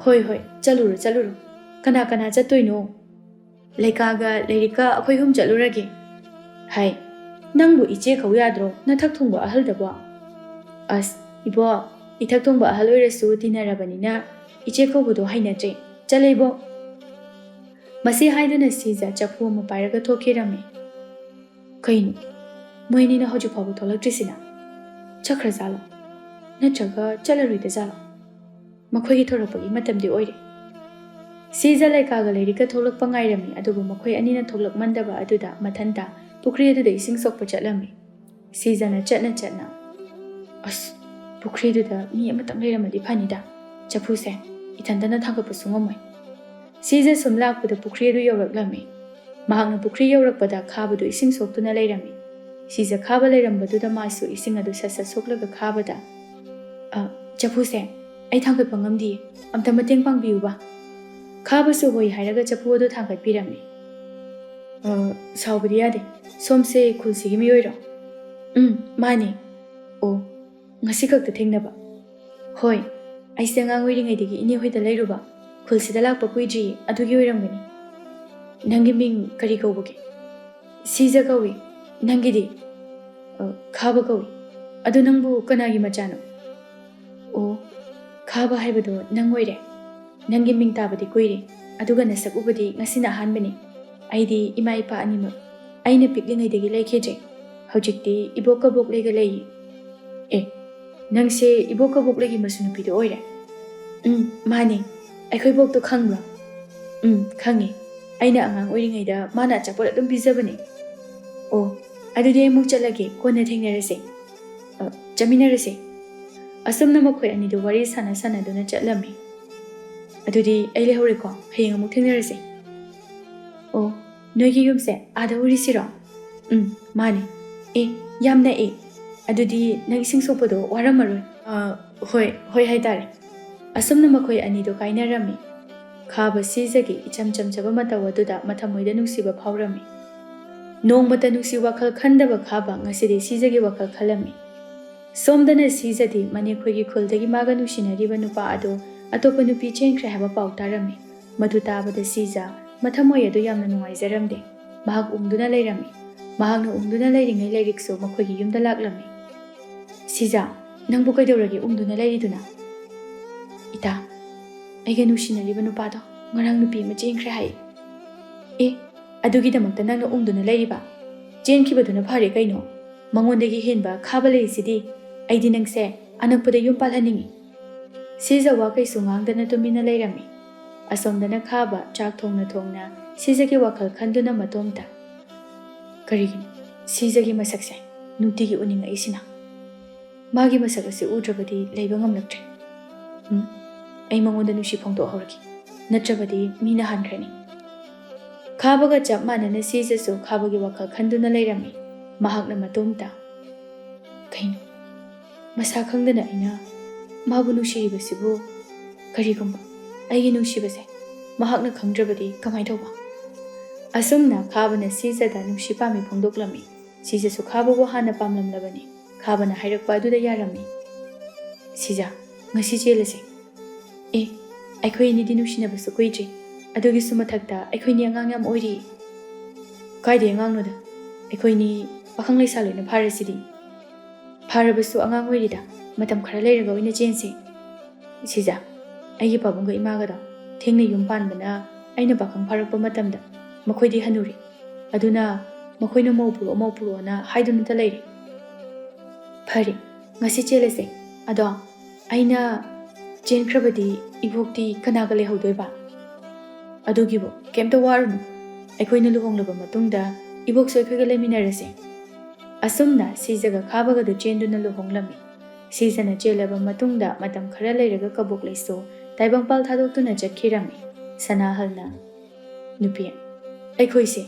"ꯍꯣꯏ, ꯍꯣꯏ, ꯆꯠꯂꯨꯔꯣ, ꯆꯠꯂꯨꯔꯣ꯫ ꯀꯅꯥ ꯀꯅꯥ ꯆꯠꯇꯣꯏꯅꯣ?" "ꯂꯩꯀꯥꯒ ꯂꯩꯔꯤꯛꯀ ꯑꯩꯈꯣꯏ ꯑꯍꯨꯝ ꯆꯠꯂꯨꯔꯒꯦ꯫" "ꯍꯥꯏ, ꯅꯪꯕꯨ ꯏꯆꯦ ꯀꯧ ꯌꯥꯗ꯭ꯔꯣ, ꯅꯊꯛ ꯊꯣꯡꯕ ꯑꯍꯜꯗꯕꯣ?" "ꯑꯁ, ꯏꯕꯣꯛ, ꯏꯊꯛ ꯊꯣꯡꯕ ꯑꯍꯜ ꯑꯣꯏꯔꯁꯨ ꯇꯤꯟꯅꯔꯕꯅꯤꯅ ꯏꯆꯦ ꯀꯧꯕꯗꯣ ꯍꯩꯅꯗ꯭ꯔꯦ꯫ ꯆꯠꯂꯦ ꯏꯕꯣꯛ꯫" ꯃꯁꯤ ꯍꯥꯏꯗꯨꯅ ꯁꯤꯖ ꯆꯐꯨ ꯑꯃ ꯄꯥꯏꯔꯒ ꯊꯣꯛꯈꯤꯔꯝꯃꯤ꯫ ꯀꯩꯅꯣ, ꯃꯣꯏ ꯑꯅꯤꯅ ꯍꯧꯖꯤꯛ ꯐꯥꯎꯕ ꯊꯣꯛꯂꯛꯇ꯭ꯔꯤꯁꯤꯅ? ꯆꯠꯈ꯭ꯔꯖꯥꯠꯂꯣ? ꯅꯠꯇ꯭ꯔꯒ ꯆꯠꯂꯔꯣꯏꯗꯖꯥꯠꯂꯣ? ꯃꯈꯣꯏꯒꯤ ꯊꯣꯔꯛꯄꯒꯤ ꯃꯇꯝꯗꯤ ꯑꯣꯏꯔꯦ꯫ ꯁꯤꯖ ꯂꯩꯀꯥꯒ ꯂꯩꯔꯤꯛꯀ ꯊꯣꯛꯂꯛꯄ ꯉꯥꯏꯔꯝꯃꯤ, ꯑꯗꯨꯕꯨ ꯃꯈꯣꯏ ꯑꯅꯤꯅ ꯊꯣꯛꯂꯛꯃꯟꯗꯕ ꯑꯗꯨꯗ ꯃꯊꯟꯇ ꯄꯨꯈ꯭ꯔꯤ ꯑꯗꯨꯗ ꯏꯁꯤꯡ ꯁꯣꯛꯄ ꯆꯠꯂꯝꯃꯤ꯫ ꯁꯤꯖꯅ ꯆꯠꯅ ꯆꯠꯅ, "ꯑꯁ, ꯄꯨꯈ꯭ꯔꯤꯗꯨꯗ ꯃꯤ ꯑꯃꯇꯪ ꯂꯩꯔꯝꯃꯗꯤ ꯐꯅꯤꯗ꯫ ꯆꯐꯨꯁꯦ ꯏꯊꯟꯇꯅ ꯊꯥꯡꯒꯠꯄꯁꯨ ꯉꯝꯃꯣꯏ꯫ ꯁꯤꯖ ꯁꯨꯝ ꯂꯥꯛꯄꯗ ꯄꯨꯈ꯭ꯔꯤ ꯑꯗꯨ ꯌꯧꯔꯛꯂꯝꯃꯤ꯫ ꯃꯍꯥꯛꯅ ꯄꯨꯈ꯭ꯔꯤ ꯌꯧꯔꯛꯄꯗ ꯈꯥꯕꯗꯨ ꯏꯁꯤꯡ ꯁꯣꯛꯇꯨꯅ ꯂꯩꯔꯝꯃꯤ꯫ ꯁꯤꯖ ꯈꯥꯕ ꯂꯩꯔꯝꯕꯗꯨꯗ ꯃꯥꯁꯨ ꯏꯁꯤꯡ ꯑꯗꯨ ꯁꯠ ꯁꯠ ꯁꯣꯛꯂꯒ ꯈꯥꯕꯗ, "ꯑ, ꯆꯐꯨꯁꯦ ꯑꯩ ꯊꯥꯡꯒꯠꯄ ꯉꯝꯗꯤꯌꯦ, ꯑꯝꯇ ꯃꯇꯦꯡ ꯄꯥꯡꯕꯤꯌꯨꯕ꯫" ꯈꯥꯕꯁꯨ ꯍꯣꯏ ꯍꯥꯏꯔꯒ ꯆꯐꯨ ꯑꯗꯨ ꯊꯥꯡꯒꯠꯄꯤꯔꯝꯃꯤ꯫ "ꯑ, ꯁꯥꯎꯕꯗꯤ ꯌꯥꯗꯦ, ꯁꯣꯝꯁꯦ ꯈꯨꯜꯁꯤꯒꯤ ꯃꯤꯑꯣꯏꯔꯣ?" "ꯎꯝ, ꯃꯥꯅꯦ꯫" "ꯑꯣ, ꯉꯁꯤ ꯈꯛꯇ ꯊꯦꯡꯅꯕ꯫" "ꯍꯣꯏ, ꯑꯩꯁꯦ ꯑꯉꯥꯡ ꯑꯣꯏꯔꯤꯉꯩꯗꯒꯤ ꯏꯅꯦ ꯍꯣꯏꯗ ꯂꯩꯔꯨꯕ, ꯈꯨꯜꯁꯤꯗ ꯂꯥꯛꯄ ꯀꯨꯏꯗ꯭ꯔꯤ, ꯑꯗꯨꯒꯤ ꯑꯣꯏꯔꯝꯒꯅꯤ꯫" "ꯅꯪꯒꯤ ꯃꯤꯡ ꯀꯔꯤ ꯀꯧꯕꯒꯦ?" "ꯁꯤꯖ ꯀꯧꯏ꯫" "ꯅꯪꯒꯤꯗꯤ?" "ꯑ, ꯈꯥꯕ ꯀꯧꯏ꯫" "ꯑꯗꯨ ꯅꯪꯕꯨ ꯀꯅꯥꯒꯤ ꯃꯆꯥꯅꯣ?" "ꯑꯣ, ꯈꯥꯕ ꯍꯥꯏꯕꯗꯣ ꯅꯪ ꯑꯣꯏꯔꯦ꯫ ꯅꯪꯒꯤ ꯃꯤꯡ ꯇꯥꯕꯗꯤ ꯀꯨꯏꯔꯦ, ꯑꯗꯨꯒ ꯅꯁꯛ ꯎꯕꯗꯤ ꯉꯁꯤꯅ ꯑꯍꯥꯟꯕꯅꯤ꯫ ꯑꯩꯗꯤ ꯏꯃꯥ ꯏꯄꯥ ꯑꯅꯤꯃꯛ ꯑꯩꯅ ꯄꯤꯛꯂꯤꯉꯩꯗꯒꯤ ꯂꯩꯈꯤꯗ꯭ꯔꯦ꯫ ꯍꯧꯖꯤꯛꯇꯤ ꯏꯕꯣꯛꯀ ꯕꯣꯛꯂꯩꯒ ꯂꯩꯌꯦ꯫" "ꯑꯦ, ꯅꯪꯁꯦ ꯏꯕꯣꯛꯀ ꯕꯣꯛꯂꯩꯒꯤ ꯃꯁꯨ ꯅꯨꯄꯤꯗꯣ ꯑꯣꯏꯔꯦ?" "ꯎꯝ, ꯃꯥꯅꯦ꯫ ꯑꯩꯈꯣꯏ ꯕꯣꯛꯇꯣ ꯈꯪꯕ꯭ꯔꯣ?" "ꯎꯝ, ꯈꯪꯉꯦ꯫ ꯑꯩꯅ ꯑꯉꯥꯡ ꯑꯣꯏꯔꯤꯉꯩꯗ ꯃꯥꯅ ꯑꯆꯥꯄꯣꯠ ꯑꯗꯨꯝ ꯄꯤꯖꯕꯅꯦ꯫" "ꯑꯣ, ꯑꯗꯨꯗꯤ ꯑꯩ ꯑꯃꯨꯛ ꯆꯠꯂꯒꯦ, ꯀꯣꯟꯅ ꯊꯦꯡꯅꯔꯁꯦ꯫" "ꯑ, ꯆꯠꯃꯤꯟꯅꯔꯁꯦ꯫" ꯑꯁꯨꯝꯅ ꯃꯈꯣꯏ ꯑꯅꯤꯗꯨ ꯋꯥꯔꯤ ꯁꯥꯟꯅ ꯁꯥꯟꯅꯗꯨꯅ ꯆꯠꯂꯝꯃꯤ꯫ "ꯑꯗꯨꯗꯤ ꯑꯩ ꯂꯩꯍꯧꯔꯦꯀꯣ, ꯍꯌꯦꯡ ꯑꯃꯨꯛ ꯊꯦꯡꯅꯔꯁꯦ꯫" "ꯑꯣ, ꯅꯣꯏꯒꯤ ꯌꯨꯝꯁꯦ ꯑꯥꯗ ꯎꯔꯤꯁꯤꯔꯣ?" "ꯎꯝ, ꯃꯥꯅꯦ꯫" "ꯑꯦ, ꯌꯥꯝ ꯅꯛꯑꯦ꯫ ꯑꯗꯨꯗꯤ ꯅꯪ ꯏꯁꯤꯡ ꯁꯣꯛꯄꯗꯣ ꯋꯥꯔꯝꯃꯔꯣꯏ꯫" "ꯑ, ꯍꯣꯏ, ꯍꯣꯏ ꯍꯥꯏꯇꯥꯔꯦ꯫" ꯑꯁꯨꯝꯅ ꯃꯈꯣꯏ ꯑꯅꯤꯗꯨ ꯀꯥꯏꯅꯔꯝꯃꯤ꯫ ꯈꯥꯕ ꯁꯤꯖꯒꯤ ꯏꯆꯝ ꯆꯝꯖꯕ ꯃꯇꯧ ꯑꯗꯨꯗ ꯃꯊꯃꯣꯏꯗ ꯅꯨꯡꯁꯤꯕ ꯐꯥꯎꯔꯝꯃꯤ꯫ ꯅꯣꯡꯃꯇ ꯅꯨꯡꯁꯤ ꯋꯥꯈꯜ ꯈꯟꯗꯕ ꯈꯥꯕ ꯉꯁꯤꯗꯤ ꯁꯤꯖꯒꯤ ꯋꯥꯈꯜ ꯈꯜꯂꯝꯃꯤ꯫ ꯁꯣꯝꯗꯅ ꯁꯤꯖꯗꯤ ꯃꯅꯦꯈꯣꯏꯒꯤ ꯈꯨꯜꯗꯒꯤ ꯃꯥꯒ ꯅꯨꯡꯁꯤꯅꯔꯤꯕ ꯅꯨꯄꯥ ꯑꯗꯨ ꯑꯇꯣꯞꯄ ꯅꯨꯄꯤ ꯆꯦꯟꯈ꯭ꯔꯦ ꯍꯥꯏꯕ ꯄꯥꯎ ꯇꯥꯔꯝꯃꯤ꯫ ꯃꯗꯨ ꯇꯥꯕꯗ ꯁꯤꯖ ꯃꯊꯃꯣꯏ ꯑꯗꯨ ꯌꯥꯝꯅ ꯅꯨꯡꯉꯥꯏꯖꯔꯝꯗꯦ꯫ ꯃꯍꯥꯛ ꯎꯪꯗꯨꯅ ꯂꯩꯔꯝꯃꯤ꯫ ꯃꯍꯥꯛꯅ ꯎꯪꯗꯨꯅ ꯂꯩꯔꯤꯉꯩ ꯂꯥꯏꯔꯤꯛꯁꯨ ꯃꯈꯣꯏꯒꯤ ꯌꯨꯝꯗ ꯂꯥꯛꯂꯝꯃꯤ꯫ "ꯁꯤꯖ, ꯅꯪꯕꯨ ꯀꯩꯗꯧꯔꯒꯦ ꯎꯪꯗꯨꯅ ꯂꯩꯔꯤꯗꯨꯅ?" "ꯏꯇꯥ, ꯑꯩꯒ ꯅꯨꯡꯁꯤꯅꯔꯤꯕ ꯅꯨꯄꯥꯗꯣ ꯉꯔꯥꯡ ꯅꯨꯄꯤ ꯑꯃ ꯆꯦꯟꯈ꯭ꯔꯦ ꯍꯥꯏ꯫" "ꯑꯦ, ꯑꯗꯨꯒꯤꯗꯃꯛꯇ ꯅꯪꯅ ꯎꯪꯗꯨꯅ ꯂꯩꯔꯤꯕ? ꯆꯦꯟꯈꯤꯕꯗꯨꯅ ꯐꯔꯦ ꯀꯩꯅꯣ꯫ ꯃꯉꯣꯟꯗꯒꯤ ꯍꯦꯟꯕ ꯈꯥꯕ ꯂꯩꯔꯤꯁꯤꯗꯤ꯫ ꯑꯩꯗꯤ ꯅꯪꯁꯦ ꯑꯅꯛꯄꯗ ꯌꯨꯝ ꯄꯥꯜꯍꯟꯅꯤꯡꯏ꯫" ꯁꯤꯖ ꯋꯥ ꯀꯩꯁꯨ ꯉꯥꯡꯗꯅ ꯇꯨꯃꯤꯟꯅ ꯂꯩꯔꯝꯃꯤ꯫ ꯑꯁꯣꯝꯗꯅ ꯈꯥꯕ ꯆꯥꯛ ꯊꯣꯡꯅ ꯊꯣꯡꯅ ꯁꯤꯖꯒꯤ ꯋꯥꯈꯜ ꯈꯟꯗꯨꯅ ꯃꯇꯣꯝꯇ, "ꯀꯔꯤꯒꯤꯅꯣ ꯁꯤꯖꯒꯤ ꯃꯁꯛꯁꯦ ꯅꯨꯡꯇꯤꯒꯤ ꯎꯅꯤꯡꯉꯛꯏꯁꯤꯅ? ꯃꯥꯒꯤ ꯃꯁꯛ ꯑꯁꯤ ꯎꯗ꯭ꯔꯕꯗꯤ ꯂꯩꯕ ꯉꯝꯂꯛꯇ꯭ꯔꯦ꯫ ꯎꯝ, ꯑꯩ ꯃꯉꯣꯟꯗ ꯅꯨꯡꯁꯤ ꯐꯣꯡꯗꯣꯛꯍꯧꯔꯒꯦ꯫" ꯅꯠꯇ꯭ꯔꯕꯗꯤ ꯃꯤꯅ ꯍꯥꯟꯈ꯭ꯔꯅꯤ꯫ ꯈꯥꯕꯒ ꯆꯞ ꯃꯥꯟꯅꯅ ꯁꯤꯖꯁꯨ ꯈꯥꯕꯒꯤ ꯋꯥꯈꯜ ꯈꯟꯗꯨꯅ ꯂꯩꯔꯝꯃꯤ꯫ ꯃꯍꯥꯛꯅ ꯃꯇꯣꯝꯇ, "ꯀꯩꯅꯣ? ꯃꯁꯥ ꯈꯪꯗꯅ ꯑꯩꯅ ꯃꯥꯕꯨ ꯅꯨꯡꯁꯤꯔꯤꯕꯁꯤꯕꯨ? ꯀꯔꯤꯒꯨꯝꯕ ꯑꯩꯒꯤ ꯅꯨꯡꯁꯤꯕꯁꯦ ꯃꯍꯥꯛꯅ ꯈꯪꯗ꯭ꯔꯕꯗꯤ ꯀꯃꯥꯏ ꯇꯧꯕ?" ꯑꯁꯨꯝꯅ ꯈꯥꯕꯅ ꯁꯤꯖꯗ ꯅꯨꯡꯁꯤ ꯄꯥꯝꯃꯤ ꯐꯣꯡꯗꯣꯛꯂꯝꯃꯤ꯫ ꯁꯤꯖꯁꯨ ꯈꯥꯕꯕꯨ ꯍꯥꯟꯅ ꯄꯥꯝꯂꯝꯂꯕꯅꯤ꯫ ꯈꯥꯕꯅ ꯍꯥꯏꯔꯛꯄ ꯑꯗꯨꯗ ꯌꯥꯔꯝꯃꯤ꯫ "ꯁꯤꯖ, ꯉꯁꯤ ꯆꯦꯜꯂꯁꯦ꯫ ꯑꯦ, ꯑꯩꯈꯣꯏ ꯑꯅꯤꯗꯤ ꯅꯨꯡꯁꯤꯅꯕꯁꯨ ꯀꯨꯏꯗ꯭ꯔꯤ꯫ ꯑꯗꯨꯒꯤꯁꯨ ꯃꯊꯛꯇ ꯑꯩꯈꯣꯏꯅꯤ ꯑꯉꯥꯡ ꯌꯥꯝ ꯑꯣꯏꯔꯤ꯫" "ꯀꯥꯏꯗꯩ ꯑꯉꯥꯡꯅꯣꯗ? ꯑꯩꯈꯣꯏꯅꯤ ꯄꯥꯈꯪ ꯂꯩꯁꯥ ꯂꯣꯏꯅ ꯐꯥꯔꯁꯤꯗꯤ꯫ ꯐꯥꯔꯕꯁꯨ ꯑꯉꯥꯡ ꯑꯣꯏꯔꯤꯗ, ꯃꯇꯝ ꯈꯔ ꯂꯩꯔꯒ ꯑꯣꯏꯅ ꯆꯦꯟꯁꯤ꯫" "ꯁꯤꯖ, ꯑꯩꯒꯤ ꯄꯥꯕꯨꯡꯒ ꯏꯃꯥꯒꯗꯣ ꯊꯦꯡꯅ ꯌꯨꯝ ꯄꯥꯟꯕꯅ ꯑꯩꯅ ꯄꯥꯈꯪ ꯐꯥꯔꯛꯄ ꯃꯇꯝꯗ ꯃꯈꯣꯏꯗꯤ ꯍꯅꯨꯔꯦ꯫ ꯑꯗꯨꯅ ꯃꯈꯣꯏꯅ ꯃꯧ ꯄꯨꯔꯛꯑꯣ, ꯃꯧ ꯄꯨꯔꯛꯑꯣꯅ ꯍꯥꯏꯗꯨꯅꯇ ꯂꯩꯔꯦ꯫" "ꯐꯔꯦ, ꯉꯁꯤ ꯆꯦꯜꯂꯁꯦ꯫ ꯑꯗꯣ ꯑꯩꯅ ꯆꯦꯟꯈ꯭ꯔꯕꯗꯤ ꯏꯕꯣꯛꯇꯤ ꯀꯅꯥꯒ ꯂꯩꯍꯧꯗꯣꯏꯕ?" "ꯑꯗꯨꯒꯤꯕꯨ ꯀꯩꯝꯇ ꯋꯥꯔꯨꯅꯨ꯫ ꯑꯩꯈꯣꯏꯅ ꯂꯨꯍꯣꯡꯂꯕ ꯃꯇꯨꯡꯗ ꯏꯕꯣꯛꯁꯨ ꯑꯩꯈꯣꯏꯒ ꯂꯩꯃꯤꯟꯅꯔꯁꯦ꯫" ꯑꯁꯨꯝꯅ ꯁꯤꯖꯒ ꯈꯥꯕꯒꯗꯨ ꯆꯦꯟꯗꯨꯅ ꯂꯨꯍꯣꯡꯂꯝꯃꯤ꯫ ꯁꯤꯖꯅ ꯆꯦꯜꯂꯕ ꯃꯇꯨꯡꯗ ꯃꯇꯝ ꯈꯔ ꯂꯩꯔꯒ ꯀꯕꯣꯛꯂꯩꯁꯨ ꯇꯥꯏꯕꯪꯄꯥꯜ ꯊꯥꯗꯣꯛꯇꯨꯅ ꯆꯠꯈꯤꯔꯝꯃꯤ꯫ ꯁꯅꯥꯍꯜꯅ, "ꯅꯨꯄꯤ, ꯑꯩꯈꯣꯏꯁꯦ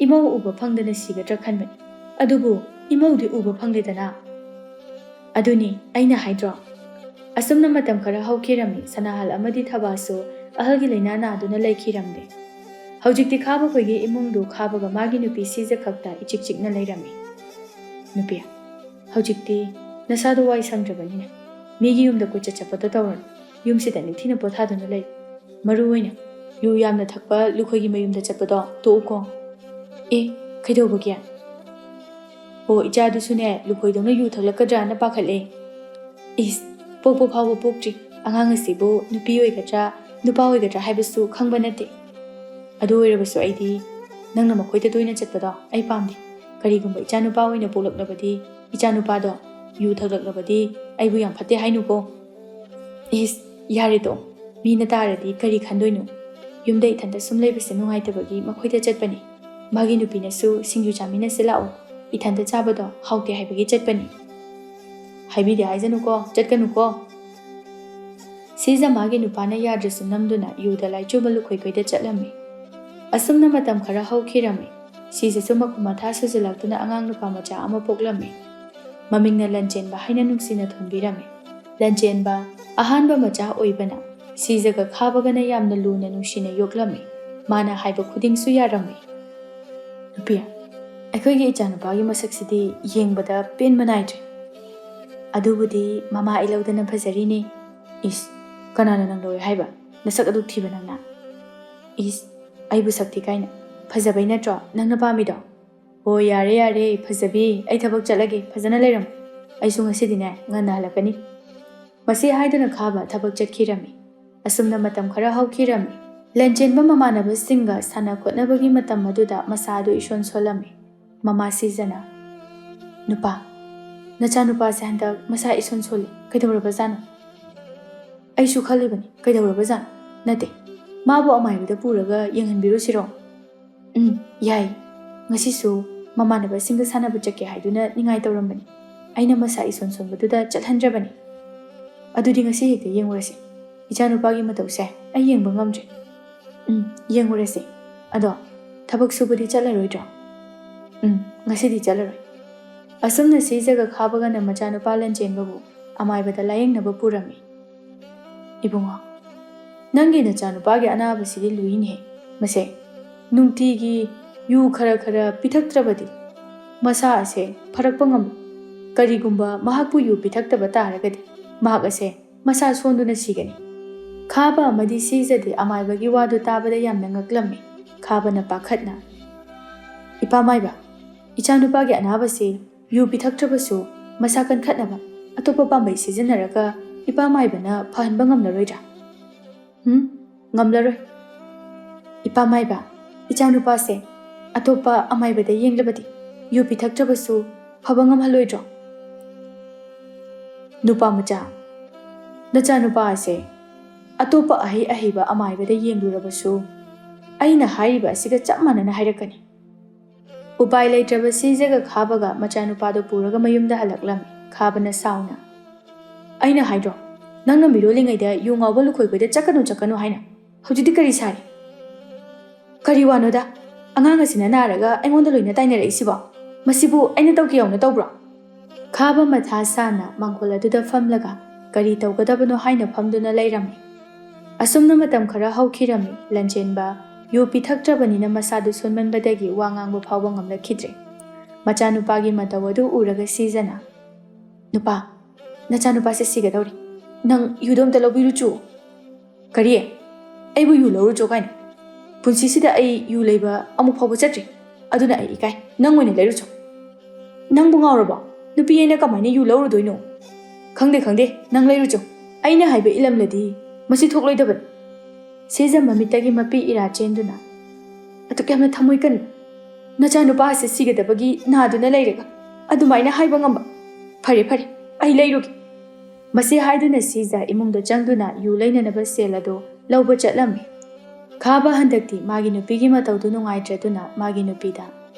ꯏꯃꯧ ꯎꯕ ꯐꯪꯗꯅ ꯁꯤꯒꯗ꯭ꯔꯥ ꯈꯟꯕꯅꯤ꯫ ꯑꯗꯨꯕꯨ ꯏꯃꯧꯗꯤ ꯎꯕ ꯐꯪꯂꯦꯗꯅ꯫" "ꯑꯗꯨꯅꯤ ꯑꯩꯅ ꯍꯥꯏꯗ꯭ꯔꯣ?" ꯑꯁꯨꯝꯅ ꯃꯇꯝ ꯈꯔ ꯍꯧꯈꯤꯔꯝꯃꯤ꯫ ꯁꯅꯥꯍꯜ ꯑꯃꯗꯤ ꯊꯕꯥꯁꯨ ꯑꯍꯜꯒꯤ ꯂꯥꯏꯅꯥ ꯅꯥꯗꯨꯅ ꯂꯩꯈꯤꯔꯝꯗꯦ꯫ ꯍꯧꯖꯤꯛꯇꯤ ꯈꯥꯕꯈꯣꯏꯒꯤ ꯏꯃꯨꯡꯗꯨ ꯈꯥꯕꯒ ꯃꯥꯒꯤ ꯅꯨꯄꯤ ꯁꯤꯖ ꯈꯛꯇ ꯏꯆꯤꯛ ꯆꯤꯛꯅ ꯂꯩꯔꯝꯃꯤ꯫ "ꯅꯨꯄꯤ, ꯍꯧꯖꯤꯛꯇꯤ ꯅꯁꯥꯗꯣ ꯋꯥꯏ ꯁꯪꯗ꯭ꯔꯕꯅꯤꯅ ꯃꯤꯒꯤ ꯌꯨꯝꯗ ꯀꯣꯏꯆꯠ ꯆꯠꯄꯗꯣ ꯇꯧꯔꯅꯨ꯫ ꯌꯨꯝꯁꯤꯗ ꯅꯤꯡꯊꯤꯅ ꯄꯣꯊꯥꯗꯨꯅ ꯂꯩꯌꯨ꯫ ꯃꯔꯨ ꯑꯣꯏꯅ ꯌꯨ ꯌꯥꯝꯅ ꯊꯛꯄ ꯂꯨꯈꯣꯏꯒꯤ ꯃꯌꯨꯝꯗ ꯆꯠꯄꯗꯣ ꯇꯣꯛꯎꯀꯣ꯫" "ꯑꯦ, ꯀꯩꯗꯧꯕꯒꯤ?" "ꯑꯣ, ꯏꯆꯥꯗꯨꯁꯨꯅꯦ ꯂꯨꯈꯣꯏꯗꯧꯅ ꯌꯨ ꯊꯛꯂꯛꯀꯗ꯭ꯔꯥꯅ ꯄꯥꯈꯠꯂꯦ꯫" "ꯏꯁ, ꯄꯣꯛꯄ ꯐꯥꯎꯕ ꯄꯣꯛꯇ꯭ꯔꯤ꯫ ꯑꯉꯥꯡ ꯑꯁꯤꯕꯨ ꯅꯨꯄꯤ ꯑꯣꯏꯒꯗ꯭ꯔꯥ ꯅꯨꯄꯥ ꯑꯣꯏꯒꯗ꯭ꯔꯥ ꯍꯥꯏꯕꯁꯨ ꯈꯪꯕ ꯅꯠꯇꯦ꯫ ꯑꯗꯨ ꯑꯣꯏꯔꯕꯁꯨ ꯑꯩꯗꯤ ꯅꯪꯅ ꯃꯈꯣꯏꯗ ꯇꯣꯏꯅ ꯆꯠꯄꯗꯣ ꯑꯩ ꯄꯥꯝꯗꯦ꯫ ꯀꯔꯤꯒꯨꯝꯕ ꯏꯆꯥꯅꯨꯄꯥ ꯑꯣꯏꯅ ꯄꯣꯛꯂꯛꯂꯕꯗꯤ, ꯏꯆꯥꯅꯨꯄꯥꯗꯣ ꯌꯨ ꯊꯛꯂꯛꯂꯕꯗꯤ ꯑꯩꯕꯨ ꯌꯥꯝ ꯐꯠꯇꯦ ꯍꯥꯏꯅꯨꯀꯣ꯫" "ꯏꯁ, ꯌꯥꯔꯦ ꯇꯣꯛꯑꯣ꯫ ꯃꯤꯅ ꯇꯥꯔꯗꯤ ꯀꯔꯤ ꯈꯟꯗꯣꯏꯅꯣ? ꯌꯨꯝꯗ ꯏꯊꯟꯇ ꯁꯨꯝ ꯂꯩꯕꯁꯦ ꯅꯨꯡꯉꯥꯏꯇꯕꯒꯤ ꯃꯈꯣꯏꯗ ꯆꯠꯄꯅꯤ꯫ ꯃꯥꯒꯤ ꯅꯨꯄꯤꯅꯁꯨ ꯁꯤꯡꯖꯨ ꯆꯥꯃꯤꯟꯅꯁꯦ ꯂꯥꯛꯑꯣ, ꯏꯊꯟꯇ ꯆꯥꯕꯗꯣ ꯍꯥꯎꯇꯦ ꯍꯥꯏꯕꯒꯤ ꯆꯠꯄꯅꯤ꯫" "ꯍꯥꯏꯕꯤꯗꯦ ꯍꯥꯏꯖꯅꯨꯀꯣ, ꯆꯠꯀꯅꯨꯀꯣ꯫" ꯁꯤꯖ ꯃꯥꯒꯤ ꯅꯨꯄꯥꯅ ꯌꯥꯗ꯭ꯔꯁꯨ ꯅꯝꯗꯨꯅ ꯌꯨꯗ ꯂꯥꯏꯆꯨꯕ ꯂꯨꯈꯣꯏ ꯀꯣꯏꯗ ꯆꯠꯂꯝꯃꯤ꯫ ꯑꯁꯨꯝꯅ ꯃꯇꯝ ꯈꯔ ꯍꯧꯈꯤꯔꯝꯃꯤ꯫ ꯁꯤꯖꯁꯨ ꯃꯈꯨꯝ ꯃꯊꯥ ꯁꯨꯖꯜꯂꯛꯇꯨꯅ ꯑꯉꯥꯡ ꯅꯨꯄꯥ ꯃꯆꯥ ꯑꯃ ꯄꯣꯛꯂꯝꯃꯤ꯫ ꯃꯃꯤꯡꯅ ꯂꯟꯆꯦꯟꯕ ꯍꯥꯏꯅ ꯅꯨꯡꯁꯤꯅ ꯊꯣꯟꯕꯤꯔꯝꯃꯤ꯫ ꯂꯟꯆꯦꯟꯕ ꯑꯍꯥꯟꯕ ꯃꯆꯥ ꯑꯣꯏꯕꯅ ꯁꯤꯖꯒ ꯈꯥꯕꯒꯅ ꯌꯥꯝꯅ ꯂꯨꯅ ꯅꯨꯡꯁꯤꯅ ꯌꯣꯛꯂꯝꯃꯤ꯫ ꯃꯥꯅ ꯍꯥꯏꯕ ꯈꯨꯗꯤꯡꯁꯨ ꯌꯥꯔꯝꯃꯤ꯫ "ꯅꯨꯄꯤ, ꯑꯩꯈꯣꯏꯒꯤ ꯏꯆꯥꯅꯨꯄꯥꯒꯤ ꯃꯁꯛꯁꯤꯗꯤ ꯌꯦꯡꯕꯗ ꯄꯦꯟꯕ ꯅꯥꯏꯗ꯭ꯔꯦ꯫ ꯑꯗꯨꯕꯨꯗꯤ ꯃꯃꯥ ꯏꯂꯧꯗꯅ ꯐꯖꯔꯤꯅꯤ꯫ ꯏꯁ, ꯀꯅꯥꯅ ꯅꯪ ꯂꯧꯔꯦ ꯍꯥꯏꯕ? ꯅꯁꯛ ꯑꯗꯨꯛ ꯊꯤꯕ ꯅꯪꯅ꯫ ꯏꯁ, ꯑꯩꯕꯨ ꯁꯛ ꯊꯤ ꯀꯥꯏꯅ꯫ ꯐꯖꯕꯩ ꯅꯠꯇ꯭ꯔꯣ ꯅꯪꯅ ꯄꯥꯝꯃꯤꯗꯣ? ꯍꯣ, ꯌꯥꯔꯦ, ꯌꯥꯔꯦ, ꯐꯖꯕꯤ, ꯑꯩ ꯊꯕꯛ ꯆꯠꯂꯒꯦ, ꯐꯖꯅ ꯂꯩꯔꯝꯃꯨ꯫ ꯑꯩꯁꯨ ꯉꯁꯤꯗꯤꯅꯦ, ꯉꯟꯅ ꯍꯜꯂꯛꯀꯅꯤ꯫" ꯃꯁꯤ ꯍꯥꯏꯗꯨꯅ ꯈꯥꯕ ꯊꯕꯛ ꯆꯠꯈꯤꯔꯝꯃꯤ꯫ ꯑꯁꯨꯝꯅ ꯃꯇꯝ ꯈꯔ ꯍꯧꯈꯤꯔꯝꯃꯤ꯫ ꯂꯟꯆꯦꯟꯕ ꯃꯃꯥꯟꯅꯕꯁꯤꯡꯒ ꯁꯥꯟꯅ ꯈꯣꯠꯅꯕꯒꯤ ꯃꯇꯝ ꯑꯗꯨꯗ ꯃꯁꯥ ꯑꯗꯨ ꯏꯁꯣꯟ ꯁꯣꯜꯂꯝꯃꯤ꯫ ꯃꯃꯥ ꯁꯤꯖꯅ, "ꯅꯨꯄꯥ, ꯅꯆꯥꯅꯨꯄꯥꯁꯦ ꯍꯟꯗꯛ ꯃꯁꯥ ꯏꯁꯣꯟ ꯁꯣꯜꯂꯤ, ꯀꯩꯗꯧꯔꯕꯖꯥꯠꯅꯣ?" "ꯑꯩꯁꯨ ꯈꯜꯂꯤꯕꯅꯤ, ꯀꯩꯗꯧꯔꯕꯖꯥꯠꯅꯣ? ꯅꯠꯇꯦ, ꯃꯥꯕꯨ ꯑꯃꯥꯏꯕꯗ ꯄꯨꯔꯒ ꯌꯦꯡꯍꯟꯕꯤꯔꯨꯁꯤꯔꯣ?" "ꯎꯝ, ꯌꯥꯏ꯫ ꯉꯁꯤꯁꯨ ꯃꯃꯥꯟꯅꯕꯁꯤꯡꯒ ꯁꯥꯟꯅꯕ ꯆꯠꯀꯦ ꯍꯥꯏꯗꯨꯅ ꯅꯤꯡꯉꯥꯏ ꯇꯧꯔꯝꯕꯅꯤ꯫ ꯑꯩꯅ ꯃꯁꯥ ꯏꯁꯣꯟ ꯁꯣꯟꯕꯗꯨꯗ ꯆꯠꯍꯟꯗ꯭ꯔꯕꯅꯤ꯫ ꯑꯗꯨꯗꯤ ꯉꯁꯤ ꯍꯦꯛꯇ ꯌꯦꯡꯉꯨꯔꯁꯤ꯫ ꯏꯆꯥꯅꯨꯄꯥꯒꯤ ꯃꯇꯧꯁꯦ ꯑꯩ ꯌꯦꯡꯕ ꯉꯝꯗ꯭ꯔꯦ꯫" "ꯎꯝ, ꯌꯦꯡꯉꯨꯔꯁꯤ꯫ ꯑꯗꯣ ꯊꯕꯛ ꯁꯨꯕꯗꯤ ꯆꯠꯂꯔꯣꯏꯗ꯭ꯔꯣ?" "ꯎꯝ, ꯉꯁꯤꯗꯤ ꯆꯠꯂꯔꯣꯏ꯫" ꯑꯁꯨꯝꯅ ꯁꯤꯖꯒ ꯈꯥꯕꯒꯅ ꯃꯆꯥꯅꯨꯄꯥ ꯂꯟꯆꯦꯟꯕꯕꯨ ꯑꯃꯥꯏꯕꯗ ꯂꯥꯌꯦꯡꯅꯕ ꯄꯨꯔꯝꯃꯤ꯫ "ꯏꯕꯨꯡꯉꯣ, ꯅꯪꯒꯤ ꯅꯆꯥꯅꯨꯄꯥꯒꯤ ꯑꯅꯥꯕꯁꯤꯗꯤ ꯂꯨꯏꯅꯦ꯫ ꯃꯁꯦ ꯅꯨꯡꯇꯤꯒꯤ ꯌꯨ ꯈꯔ ꯈꯔ ꯄꯤꯊꯛꯇ꯭ꯔꯕꯗꯤ ꯃꯁꯥ ꯑꯁꯦ ꯐꯔꯛꯄ ꯉꯝꯂꯣꯏ꯫ ꯀꯔꯤꯒꯨꯝꯕ ꯃꯍꯥꯛꯄꯨ ꯌꯨ ꯄꯤꯊꯛꯇꯕ ꯇꯥꯔꯒꯗꯤ ꯃꯍꯥꯛ ꯑꯁꯦ ꯃꯁꯥ ꯁꯣꯟꯗꯨꯅ ꯁꯤꯒꯅꯤ꯫" ꯈꯥꯕ ꯑꯃꯗꯤ ꯁꯤꯖꯗꯤ ꯑꯃꯥꯏꯕꯒꯤ ꯋꯥꯗꯨ ꯇꯥꯕꯗ ꯌꯥꯝꯅ ꯉꯛꯂꯝꯃꯤ꯫ ꯈꯥꯕꯅ ꯄꯥꯈꯠꯅ, "ꯏꯄꯥ ꯃꯥꯏꯕ, ꯏꯆꯥꯅꯨꯄꯥꯒꯤ ꯑꯅꯥꯕꯁꯤ ꯌꯨ ꯄꯤꯊꯛꯇ꯭ꯔꯕꯁꯨ ꯃꯁꯥ ꯀꯟꯈꯠꯅꯕ ꯑꯇꯣꯞꯄ ꯄꯥꯝꯕꯩ ꯁꯤꯖꯤꯟꯅꯔꯒ ꯏꯄꯥ ꯃꯥꯏꯕꯅ ꯐꯍꯟꯕ ꯉꯝꯂꯔꯣꯏꯗ꯭ꯔꯥ?" "ꯎꯝ, ꯉꯝꯂꯔꯣꯏ꯫ ꯏꯄꯥ ꯃꯥꯏꯕ, ꯏꯆꯥꯅꯨꯄꯥꯁꯦ ꯑꯇꯣꯞꯄ ꯑꯃꯥꯏꯕꯗ ꯌꯦꯡꯂꯕꯗꯤ ꯌꯨ ꯄꯤꯊꯛꯇ꯭ꯔꯕꯁꯨ ꯐꯕ ꯉꯝꯍꯜꯂꯣꯏꯗ꯭ꯔꯣ?" "ꯅꯨꯄꯥ ꯃꯆꯥ, ꯅꯆꯥꯅꯨꯄꯥ ꯑꯁꯦ ꯑꯇꯣꯞꯄ ꯑꯍꯩ ꯑꯍꯩꯕ ꯑꯃꯥꯏꯕꯗ ꯌꯦꯡꯂꯨꯔꯕꯁꯨ ꯑꯩꯅ ꯍꯥꯏꯔꯤꯕ ꯑꯁꯤꯒ ꯆꯞ ꯃꯥꯟꯅꯅ ꯍꯥꯏꯔꯛꯀꯅꯤ꯫" ꯎꯄꯥꯏ ꯂꯩꯇ꯭ꯔꯕ ꯁꯤꯖꯒ ꯈꯥꯕꯒ ꯃꯆꯥꯅꯨꯄꯥꯗꯨ ꯄꯨꯔꯒ ꯃꯌꯨꯝꯗ ꯍꯜꯂꯛꯂꯝꯃꯤ꯫ ꯈꯥꯕꯅ ꯁꯥꯎꯅ, "ꯑꯩꯅ ꯍꯥꯏꯗ꯭ꯔꯣ, ꯅꯪꯅ ꯃꯤꯔꯣꯜꯂꯤꯉꯩꯗ ꯌꯨ ꯉꯥꯎꯕ ꯂꯨꯈꯣꯏꯈꯣꯏꯗ ꯆꯠꯀꯅꯨ ꯆꯠꯀꯅꯨ ꯍꯥꯏꯅ꯫ ꯍꯧꯖꯤꯛꯇꯤ ꯀꯔꯤ ꯁꯥꯔꯤ? ꯀꯔꯤ ꯋꯥꯅꯣꯗ? ꯑꯉꯥꯡ ꯑꯁꯤꯅ ꯅꯥꯔꯒ ꯑꯩꯉꯣꯟꯗ ꯂꯣꯏꯅ ꯇꯥꯏꯅꯔꯛꯏꯁꯤꯕꯣ? ꯃꯁꯤꯕꯨ ꯑꯩꯅ ꯇꯧꯒꯦ ꯌꯥꯎꯅ ꯇꯧꯕ꯭ꯔꯣ? ꯈꯥꯕ ꯃꯊꯥ ꯁꯥꯅ ꯃꯥꯡꯒꯣꯜ ꯑꯗꯨꯗ ꯐꯝꯂꯒ ꯀꯔꯤ ꯇꯧꯒꯗꯕꯅꯣ ꯍꯥꯏꯅ ꯐꯝꯗꯨꯅ ꯂꯩꯔꯝꯃꯤ꯫ ꯑꯁꯨꯝꯅ ꯃꯇꯝ ꯈꯔ ꯍꯧꯈꯤꯔꯝꯃꯤ꯫ ꯂꯟꯆꯦꯟꯕ ꯌꯨ ꯄꯤꯊꯛꯇ꯭ꯔꯕꯅꯤꯅ ꯃꯁꯥꯗꯨ ꯁꯣꯟꯃꯟꯕꯗꯒꯤ ꯋꯥ ꯉꯥꯡꯕ ꯐꯥꯎꯕ ꯉꯝꯂꯛꯈꯤꯗ꯭ꯔꯦ꯫ ꯃꯆꯥꯅꯨꯄꯥꯒꯤ ꯃꯇꯧ ꯑꯗꯨ ꯎꯔꯒ ꯁꯤꯖꯅ, "ꯅꯨꯄꯥ, ꯅꯆꯥꯅꯨꯄꯥꯁꯦ ꯁꯤꯒꯗꯧꯔꯤ꯫ ꯅꯪ ꯌꯨꯗꯣ ꯑꯝꯇ ꯂꯧꯕꯤꯔꯨꯆꯣ꯫" "ꯀꯔꯤ? ꯑꯩꯕꯨ ꯌꯨ ꯂꯧꯔꯨꯆꯣ ꯀꯥꯏꯅ? ꯄꯨꯟꯁꯤꯁꯤꯗ ꯑꯩ ꯌꯨ ꯂꯩꯕ ꯑꯃꯨꯛ ꯐꯥꯎꯕ ꯆꯠꯇ꯭ꯔꯤ꯫ ꯑꯗꯨꯅ ꯑꯩ ꯏꯀꯥꯏ꯫ ꯅꯪ ꯑꯣꯏꯅ ꯂꯩꯔꯨꯆꯣ꯫" "ꯅꯪꯕꯨ ꯉꯥꯎꯔꯕꯣ? ꯅꯨꯄꯤ ꯑꯩꯅ ꯀꯃꯥꯏꯅ ꯌꯨ ꯂꯧꯔꯨꯗꯣꯏꯅꯣ?" "ꯈꯪꯗꯦ, ꯈꯪꯗꯦ, ꯅꯪ ꯂꯩꯔꯨꯆꯣ꯫ ꯑꯩꯅ ꯍꯥꯏꯕ ꯏꯜꯂꯝꯂꯗꯤ ꯃꯁꯤ ꯊꯣꯛꯂꯣꯏꯗꯕꯅꯤ꯫" ꯁꯤꯖ ꯃꯃꯤꯠꯇꯒꯤ ꯃꯄꯤ ꯏꯔꯥ ꯆꯦꯟꯗꯨꯅ, "ꯑꯗꯨꯛ ꯌꯥꯝꯅ ꯊꯃꯣꯏ ꯀꯟꯕ ꯅꯆꯥꯅꯨꯄꯥ ꯑꯁꯤ ꯁꯤꯒꯗꯕꯒꯤ ꯅꯥꯗꯨꯅ ꯂꯩꯔꯒ ꯑꯗꯨꯃꯥꯏꯅ ꯍꯥꯏꯕ ꯉꯝꯕ? ꯐꯔꯦ, ꯐꯔꯦ, ꯑꯩ ꯂꯩꯔꯨꯒꯦ꯫" ꯃꯁꯤ ꯍꯥꯏꯗꯨꯅ ꯁꯤꯖ ꯏꯃꯨꯡꯗ ꯆꯪꯗꯨꯅ ꯌꯨ ꯂꯩꯅꯅꯕ ꯁꯦꯜ ꯑꯗꯨ ꯂꯧꯕ ꯆꯠꯂꯝꯃꯤ꯫ ꯈꯥꯕ ꯍꯟꯗꯛꯇꯤ ꯃꯥꯒꯤ ꯅꯨꯄꯤꯒꯤ ꯃꯇꯧꯗꯨ ꯅꯨꯡꯉꯥꯏꯇ꯭ꯔꯗꯨꯅ ꯃꯥꯒꯤ ꯅꯨꯄꯤꯗ,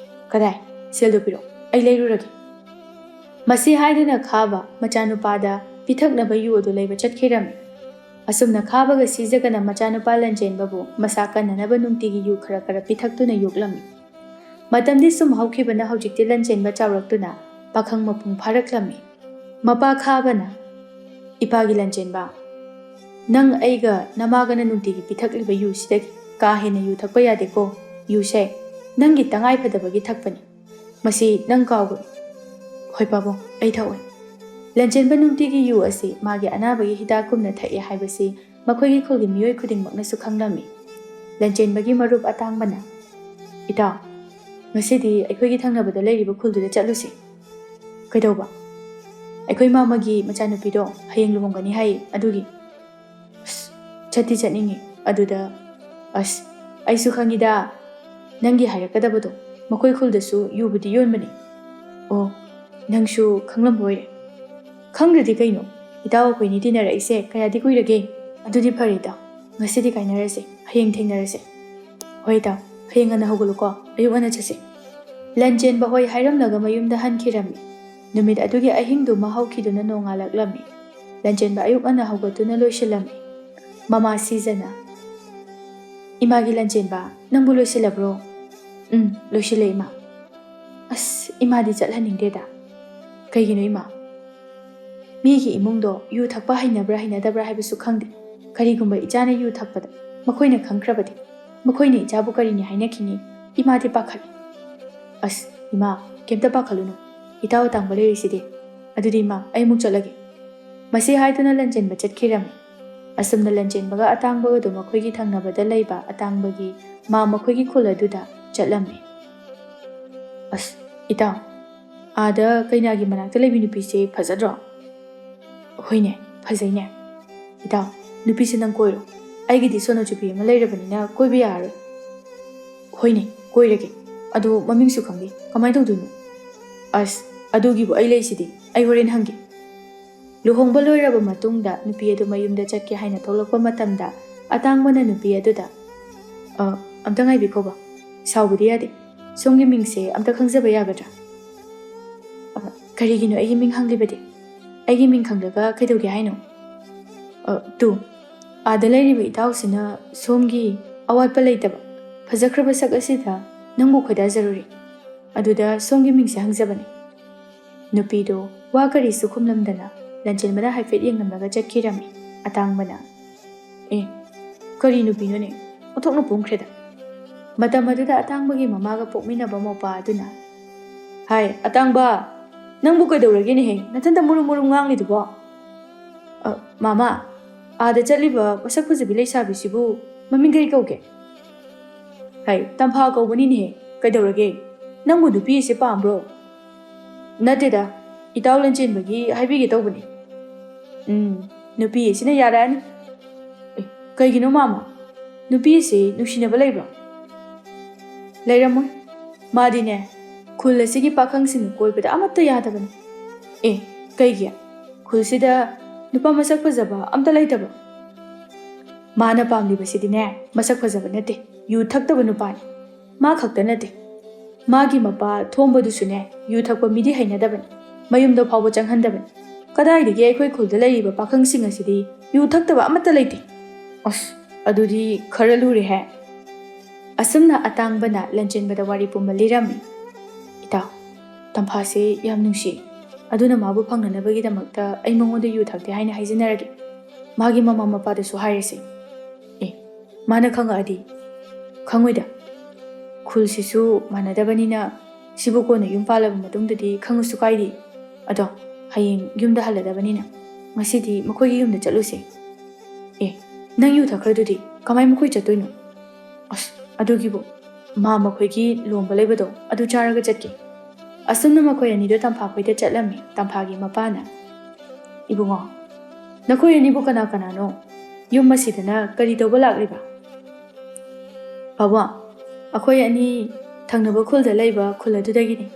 "ꯀꯗꯥꯏ? ꯁꯦꯜꯗꯨ ꯄꯤꯔꯛꯑꯣ, ꯑꯩ ꯂꯩꯔꯨꯔꯒꯦ꯫" ꯃꯁꯤ ꯍꯥꯏꯗꯨꯅ ꯈꯥꯕ ꯃꯆꯥꯅꯨꯄꯥꯗ ꯄꯤꯊꯛꯅꯕ ꯌꯨ ꯑꯗꯨ ꯂꯩꯕ ꯆꯠꯈꯤꯔꯝꯃꯤ꯫ ꯑꯁꯨꯝꯅ ꯈꯥꯕꯒ ꯁꯤꯖꯒꯅ ꯃꯆꯥꯅꯨꯄꯥ ꯂꯟꯆꯦꯟꯕꯕꯨ ꯃꯁꯥ ꯀꯟꯅꯅꯕ ꯅꯨꯡꯇꯤꯒꯤ ꯌꯨ ꯈꯔ ꯈꯔ ꯄꯤꯊꯛꯇꯨꯅ ꯌꯣꯛꯂꯝꯃꯤ꯫ ꯃꯇꯝꯗꯤ ꯁꯨꯝ ꯍꯧꯈꯤꯕꯅ ꯍꯧꯖꯤꯛꯇꯤ ꯂꯟꯆꯦꯟꯕ ꯆꯥꯎꯔꯛꯇꯨꯅ ꯄꯥꯈꯪ ꯃꯄꯨꯡ ꯐꯥꯔꯛꯂꯝꯃꯤ꯫ ꯃꯄꯥ ꯈꯥꯕꯅ, "ꯏꯄꯥꯒꯤ ꯂꯟꯆꯦꯟꯕ, ꯅꯪ ꯑꯩꯒ ꯅꯃꯥꯒꯅ ꯅꯨꯡꯇꯤꯒꯤ ꯄꯤꯊꯛꯂꯤꯕ ꯌꯨꯁꯤꯗꯒꯤ ꯀꯥ ꯍꯦꯟꯅ ꯌꯨ ꯊꯛꯄ ꯌꯥꯗꯦꯀꯣ꯫ ꯌꯨꯁꯦ ꯅꯪꯒꯤ ꯇꯉꯥꯏ ꯐꯗꯕꯒꯤ ꯊꯛꯄꯅꯤ꯫ ꯃꯁꯤ ꯅꯪ ꯀꯥꯎꯒꯅꯨ꯫" "ꯍꯣꯏ ꯄꯥꯕꯨꯡ, ꯑꯩ ꯊꯛꯑꯣꯏ꯫" ꯂꯟꯆꯦꯟꯕ ꯅꯨꯡꯇꯤꯒꯤ ꯌꯨ ꯑꯁꯤ ꯃꯥꯒꯤ ꯑꯅꯥꯕꯒꯤ ꯍꯤꯗꯥꯛꯀꯨꯝꯅ ꯊꯛꯑꯦ ꯍꯥꯏꯕꯁꯤ ꯃꯈꯣꯏꯒꯤ ꯈꯨꯜꯒꯤ ꯃꯤꯑꯣꯏ ꯈꯨꯗꯤꯡꯃꯛꯅꯁꯨ ꯈꯪꯂꯝꯃꯤ꯫ ꯂꯟꯆꯦꯟꯕꯒꯤ ꯃꯔꯨꯞ ꯑꯇꯥꯡꯕꯅ, "ꯏꯇꯥꯎ, ꯉꯁꯤꯗꯤ ꯑꯩꯈꯣꯏꯒꯤ ꯊꯪꯅꯕꯗ ꯂꯩꯔꯤꯕ ꯈꯨꯜꯗꯨꯗ ꯆꯠꯂꯨꯁꯤ꯫" "ꯀꯩꯗꯧꯕ?" "ꯑꯩꯈꯣꯏ ꯃꯥꯃꯒꯤ ꯃꯆꯥꯅꯨꯄꯤꯗꯣ ꯍꯌꯦꯡ ꯂꯨꯍꯣꯡꯒꯅꯤ ꯍꯥꯏ, ꯑꯗꯨꯒꯤ꯫" "ꯑꯁ, ꯆꯠꯇꯤ ꯆꯠꯅꯤꯡꯉꯤ꯫ ꯑꯗꯨꯗ, ꯑꯁ, ꯑꯩꯁꯨ ꯈꯪꯉꯤꯗ ꯅꯪꯒꯤ ꯍꯥꯏꯔꯛꯀꯗꯕꯗꯣ꯫ ꯃꯈꯣꯏ ꯈꯨꯜꯗꯁꯨ ꯌꯨꯕꯨꯗꯤ ꯌꯣꯟꯕꯅꯤ꯫" "ꯑꯣ, ꯅꯪꯁꯨ ꯈꯪꯂꯝꯕ ꯑꯣꯏꯔꯦ꯫" "ꯈꯪꯗ꯭ꯔꯗꯤ ꯀꯩꯅꯣ? ꯏꯇꯥꯎ ꯑꯩꯈꯣꯏꯅꯤ ꯇꯤꯟꯅꯔꯛꯏꯁꯦ ꯀꯌꯥꯗꯤ ꯀꯨꯏꯔꯒꯦ?" "ꯑꯗꯨꯗꯤ ꯐꯔꯦ ꯏꯇꯥꯎ, ꯉꯁꯤꯗꯤ ꯀꯥꯏꯅꯔꯁꯦ, ꯍꯌꯦꯡ ꯊꯦꯡꯅꯔꯁꯦ꯫" "ꯍꯣꯏ ꯏꯇꯥꯎ, ꯍꯌꯦꯡ ꯉꯟꯅ ꯍꯧꯒꯠꯂꯨꯀꯣ, ꯑꯌꯨꯛ ꯉꯟꯅ ꯆꯠꯁꯤ꯫" ꯂꯟꯆꯦꯟꯕ ꯍꯣꯏ ꯍꯥꯏꯔꯝꯂꯒ ꯃꯌꯨꯝꯗ ꯍꯟꯈꯤꯔꯝꯃꯤ꯫ ꯅꯨꯃꯤꯠ ꯑꯗꯨꯒꯤ ꯑꯍꯤꯡꯗꯨꯃ ꯍꯧꯈꯤꯗꯨꯅ ꯅꯣꯡꯉꯥꯜꯂꯛꯂꯝꯃꯤ꯫ ꯂꯟꯆꯦꯟꯕ ꯑꯌꯨꯛ ꯉꯟꯅ ꯍꯧꯒꯠꯇꯨꯅ ꯂꯣꯏꯁꯤꯜꯂꯝꯃꯤ꯫ ꯃꯃꯥ ꯁꯤꯖꯅ, "ꯏꯃꯥꯒꯤ ꯂꯟꯆꯦꯟꯕ, ꯅꯪꯕꯨ ꯂꯣꯏꯁꯤꯜꯂꯕ꯭ꯔꯣ?" "ꯎꯝ, ꯂꯣꯏꯁꯤꯜꯂꯦ, ꯏꯃꯥ꯫" "ꯑꯁ, ꯏꯃꯥꯗꯤ ꯆꯠꯍꯟꯅꯤꯡꯗꯦꯗ꯫" "ꯀꯩꯒꯤꯅꯣ, ꯏꯃꯥ?" "ꯃꯤꯒꯤ ꯏꯃꯨꯡꯗꯣ ꯌꯨ ꯊꯛꯄ ꯍꯩꯅꯕ꯭ꯔꯥ ꯍꯩꯅꯗꯕ꯭ꯔꯥ ꯍꯥꯏꯕꯁꯨ ꯈꯪꯗꯦ꯫ ꯀꯔꯤꯒꯨꯝꯕ ꯏꯆꯥꯅ ꯌꯨ ꯊꯛꯄꯗ ꯃꯈꯣꯏꯅ ꯈꯪꯈ꯭ꯔꯕꯗꯤ, ꯃꯈꯣꯏꯅ ꯏꯆꯥꯕꯨ ꯀꯔꯤꯅꯤ ꯍꯥꯏꯅꯈꯤꯅꯤ? ꯏꯃꯥꯗꯤ ꯄꯥꯈꯠꯂꯤ꯫" "ꯑꯁ, ꯏꯃꯥ, ꯀꯩꯝꯇ ꯄꯥꯈꯠꯂꯨꯅꯨ꯫ ꯏꯇꯥꯎ ꯑꯇꯥꯡꯕ ꯂꯩꯔꯤꯁꯤꯗꯤ꯫ ꯑꯗꯨꯗꯤ, ꯏꯃꯥ, ꯑꯩ ꯑꯃꯨꯛ ꯆꯠꯂꯒꯦ꯫" ꯃꯁꯤ ꯍꯥꯏꯗꯨꯅ ꯂꯟꯆꯦꯟꯕ ꯆꯠꯈꯤꯔꯝꯃꯤ꯫ ꯑꯁꯨꯝꯅ ꯂꯟꯆꯦꯟꯕꯒ ꯑꯇꯥꯡꯕꯒꯗꯨ ꯃꯈꯣꯏꯒꯤ ꯊꯪꯅꯕꯗ ꯂꯩꯕ ꯑꯇꯥꯡꯕꯒꯤ ꯃꯥ ꯃꯈꯣꯏꯒꯤ ꯈꯨꯜ ꯑꯗꯨꯗ ꯆꯠꯂꯝꯃꯤ꯫ "ꯑꯁ, ꯏꯇꯥꯎ, ꯑꯥꯗ ꯀꯩꯅꯥꯒꯤ ꯃꯅꯥꯛꯇ ꯂꯩꯕꯤ ꯅꯨꯄꯤꯁꯦ ꯐꯖꯗ꯭ꯔꯣ?" "ꯍꯣꯏꯅꯦ, ꯐꯖꯩꯅꯦ꯫" "ꯏꯇꯥꯎ, ꯅꯨꯄꯤꯁꯦ ꯅꯪ ꯀꯣꯏꯔꯣ꯫ ꯑꯩꯒꯤꯗꯤ ꯁꯣꯅꯣ ꯆꯨꯕꯤ ꯑꯃ ꯂꯩꯔꯕꯅꯤꯅ ꯀꯣꯏꯕ ꯌꯥꯔꯔꯣꯏ꯫" "ꯍꯣꯏꯅꯦ, ꯀꯣꯏꯔꯒꯦ꯫ ꯑꯗꯣ ꯃꯃꯤꯡꯁꯨ ꯈꯪꯗꯦ, ꯀꯃꯥꯏꯅ ꯇꯧꯗꯣꯏꯅꯣ?" "ꯑꯁ, ꯑꯗꯨꯒꯤꯕꯨ ꯑꯩ ꯂꯩꯁꯤꯗꯤ, ꯑꯩ ꯍꯣꯔꯦꯟ ꯍꯪꯒꯦ꯫" ꯂꯨꯍꯣꯡꯕ ꯂꯣꯏꯔꯕ ꯃꯇꯨꯡꯗ ꯅꯨꯄꯤ ꯑꯗꯨ ꯃꯌꯨꯝꯗ ꯆꯠꯀꯦ ꯍꯥꯏꯅ ꯊꯣꯛꯂꯛꯄ ꯃꯇꯝꯗ, ꯑꯇꯥꯡꯕꯅ ꯅꯨꯄꯤ ꯑꯗꯨꯗ, "ꯑ, ꯑꯝꯇ ꯉꯥꯏꯕꯤꯈꯣꯕ, ꯁꯥꯎꯕꯗꯤ ꯌꯥꯗꯦ꯫ ꯁꯣꯝꯒꯤ ꯃꯤꯡꯁꯦ ꯑꯝꯇ ꯈꯪꯖꯕ ꯌꯥꯒꯗ꯭ꯔꯥ?" "ꯑ, ꯀꯔꯤꯒꯤꯅꯣ ꯑꯩꯒꯤ ꯃꯤꯡ ꯍꯪꯂꯤꯕꯗꯤ? ꯑꯩꯒꯤ ꯃꯤꯡ ꯈꯪꯂꯒ ꯀꯩꯗꯧꯒꯦ ꯍꯥꯏꯅꯣ?" "ꯑ, ꯇꯨ, ꯑꯥꯗ ꯂꯩꯔꯤꯕ ꯏꯇꯥꯎꯁꯤꯅ ꯁꯣꯝꯒꯤ ꯑꯋꯥꯠꯄ ꯂꯩꯇꯕ ꯐꯖꯈ꯭ꯔꯕ ꯁꯛ ꯑꯁꯤꯗ ꯅꯪꯕꯨ ꯈꯣꯏꯗꯥꯖꯔꯨꯔꯦ꯫ ꯑꯗꯨꯗ ꯁꯣꯝꯒꯤ ꯃꯤꯡꯁꯦ ꯍꯪꯖꯕꯅꯤ꯫" ꯅꯨꯄꯤꯗꯣ ꯋꯥ ꯀꯔꯤꯁꯨ ꯈꯨꯝꯂꯝꯗꯅ ꯂꯟꯆꯦꯟꯕꯅ ꯍꯥꯏꯐꯦꯠ ꯌꯦꯡꯂꯝꯂꯒ ꯆꯠꯈꯤꯔꯝꯃꯤ꯫ ꯑꯇꯥꯡꯕꯅ, "ꯑꯦ, ꯀꯔꯤ ꯅꯨꯄꯤꯅꯣꯅꯦ? ꯑꯣꯟꯊꯣꯛꯅ ꯄꯨꯝꯈ꯭ꯔꯦꯗ꯫" ꯃꯇꯝ ꯑꯗꯨꯗ ꯑꯇꯥꯡꯕꯒꯤ ꯃꯃꯥꯒ ꯄꯣꯛꯃꯤꯟꯅꯕ ꯃꯧꯄꯥ ꯑꯗꯨꯅ, "ꯍꯥꯏ, ꯑꯇꯥꯡꯕ, ꯅꯪꯕꯨ ꯀꯩꯗꯧꯔꯒꯦꯅꯦꯍꯦ? ꯅꯊꯟꯇ ꯃꯨꯔꯨꯝ ꯃꯨꯔꯨꯝ ꯉꯥꯡꯂꯤꯗꯨꯕꯣ?" "ꯑ, ꯃꯃꯥ, ꯑꯥꯗ ꯆꯠꯂꯤꯕ ꯃꯁꯛ ꯐꯖꯕꯤ ꯂꯩꯁꯥꯕꯤꯁꯤꯕꯨ ꯃꯃꯤꯡ ꯀꯔꯤ ꯀꯧꯒꯦ?" "ꯍꯥꯏ, ꯇꯝꯐꯥ ꯀꯧꯕꯅꯤꯅꯦꯍꯦ꯫ ꯀꯩꯗꯧꯔꯒꯦ? ꯅꯪꯕꯨ ꯅꯨꯄꯤ ꯑꯁꯤ ꯄꯥꯝꯕ꯭ꯔꯣ?" "ꯅꯠꯇꯦꯗ, ꯏꯇꯥꯎ ꯂꯟꯆꯦꯟꯕꯒꯤ ꯍꯥꯏꯕꯤꯒꯦ ꯇꯧꯕꯅꯤ꯫" "ꯎꯝ, ꯅꯨꯄꯤ ꯑꯁꯤꯅ ꯌꯥꯔꯛꯑꯅꯤ꯫" "ꯑꯦ, ꯀꯩꯒꯤꯅꯣ ꯃꯥꯃ? ꯅꯨꯄꯤ ꯑꯁꯤ ꯅꯨꯡꯁꯤꯅꯕ ꯂꯩꯕ꯭ꯔꯣ?" "ꯂꯩꯔꯝꯃꯣꯏ꯫ ꯃꯥꯗꯤꯅꯦ, ꯈꯨꯜ ꯑꯁꯤꯒꯤ ꯄꯥꯈꯪꯁꯤꯡꯅ ꯀꯣꯏꯕꯗ ꯑꯃꯠꯇ ꯌꯥꯗꯕꯅꯤ꯫" "ꯑꯦ, ꯀꯩꯒꯤ? ꯈꯨꯜꯁꯤꯗ ꯅꯨꯄꯥ ꯃꯁꯛ ꯐꯖꯕ ꯑꯝꯇ ꯂꯩꯇꯕ꯭ꯔꯣ?" "ꯃꯥꯅ ꯄꯥꯝꯂꯤꯕꯁꯤꯗꯤꯅꯦ, ꯃꯁꯛ ꯐꯖꯕ ꯅꯠꯇꯦ, ꯌꯨ ꯊꯛꯇꯕ ꯅꯨꯄꯥꯅꯤ꯫ ꯃꯥ ꯈꯛꯇ ꯅꯠꯇꯦ, ꯃꯥꯒꯤ ꯃꯄꯥ ꯊꯣꯝꯕꯗꯨꯁꯨꯅꯦ, ꯌꯨ ꯊꯛꯄ ꯃꯤꯗꯤ ꯍꯩꯅꯗꯕꯅꯤ, ꯃꯌꯨꯝꯗ ꯐꯥꯎꯕ ꯆꯪꯍꯟꯗꯕꯅꯤ꯫ "ꯀꯗꯥꯏꯗꯒꯤ ꯑꯩꯈꯣꯏ ꯈꯨꯜꯗ ꯂꯩꯔꯤꯕ ꯄꯥꯈꯪꯁꯤꯡ ꯑꯁꯤꯗꯤ ꯌꯨ ꯊꯛꯇꯕ ꯑꯃꯠꯇ ꯂꯩꯇꯦ"꯫ "ꯑꯁ, ꯑꯗꯨꯗꯤ ꯈꯔ ꯂꯨꯔꯦꯍꯦ"꯫ ꯑꯁꯨꯝꯅ ꯑꯇꯥꯡꯕꯅ ꯂꯟꯆꯦꯟꯕꯗ ꯋꯥꯔꯤ ꯄꯨꯝꯕ ꯂꯤꯔꯝꯃꯤ꯫ "ꯏꯇꯥꯎ, ꯇꯝꯐꯥꯁꯦ ꯌꯥꯝ ꯅꯨꯡꯁꯤ꯫ ꯑꯗꯨꯅ ꯃꯥꯕꯨ ꯐꯪꯅꯅꯕꯒꯤꯗꯃꯛꯇ ꯑꯩ ꯃꯉꯣꯟꯗ ꯌꯨ ꯊꯛꯇꯦ ꯍꯥꯏꯅ ꯍꯥꯏꯖꯟꯅꯔꯒꯦ꯫ ꯃꯥꯒꯤ ꯃꯃꯥ ꯃꯄꯥꯗꯁꯨ ꯍꯥꯏꯔꯁꯤ"꯫ "ꯑꯦ, ꯃꯥꯅ ꯈꯪꯉꯛꯑꯗꯤ?" "ꯈꯪꯉꯣꯏꯗ꯫ ꯈꯨꯜꯁꯤꯁꯨ ꯃꯥꯟꯅꯗꯕꯅꯤꯅ ꯁꯤꯕꯨ ꯀꯣꯟꯅ ꯌꯨꯝ ꯄꯥꯜꯂꯕ ꯃꯇꯨꯡꯗꯗꯤ ꯈꯪꯉꯁꯨ ꯀꯥꯏꯗꯦ꯫ ꯑꯗꯣ ꯍꯌꯦꯡ ꯌꯨꯝꯗ ꯍꯜꯂꯗꯕꯅꯤꯅ ꯉꯁꯤꯗꯤ ꯃꯈꯣꯏꯒꯤ ꯌꯨꯝꯗ ꯆꯠꯂꯨꯁꯦ"꯫ "ꯑꯦ, ꯅꯪ ꯌꯨ ꯊꯛꯈ꯭ꯔꯗꯨꯗꯤ ꯀꯃꯥꯏ ꯃꯈꯣꯏ ꯆꯠꯇꯣꯏꯅꯣ?" "ꯑꯁ, ꯑꯗꯨꯒꯤꯕꯨ ꯃꯥ ꯃꯈꯣꯏꯒꯤ ꯂꯨꯍꯣꯡꯕ ꯂꯩꯕꯗꯣ ꯑꯗꯨ ꯆꯥꯔꯒ ꯆꯠꯀꯦ"꯫ ꯑꯁꯨꯝꯅ ꯃꯈꯣꯏ ꯑꯅꯤꯗꯣ ꯇꯝꯐꯥ ꯈꯣꯏꯗ ꯆꯠꯂꯝꯃꯤ꯫ ꯇꯝꯐꯥꯒꯤ ꯃꯄꯥꯅ, "ꯏꯕꯨꯡꯉꯣ, ꯅꯈꯣꯏ ꯑꯅꯤꯕꯨ ꯀꯅꯥ ꯀꯅꯥꯅꯣ? ꯌꯨꯝ ꯑꯁꯤꯗꯅ ꯀꯔꯤ ꯇꯧꯕ ꯂꯥꯛꯂꯤꯕ?" "ꯄꯥꯕꯨꯡ, ꯑꯩꯈꯣꯏ ꯑꯅꯤ ꯊꯪꯅꯕ ꯈꯨꯜꯗ ꯂꯩꯕ ꯈꯨꯜ ꯑꯗꯨꯗꯒꯤꯅꯤ꯫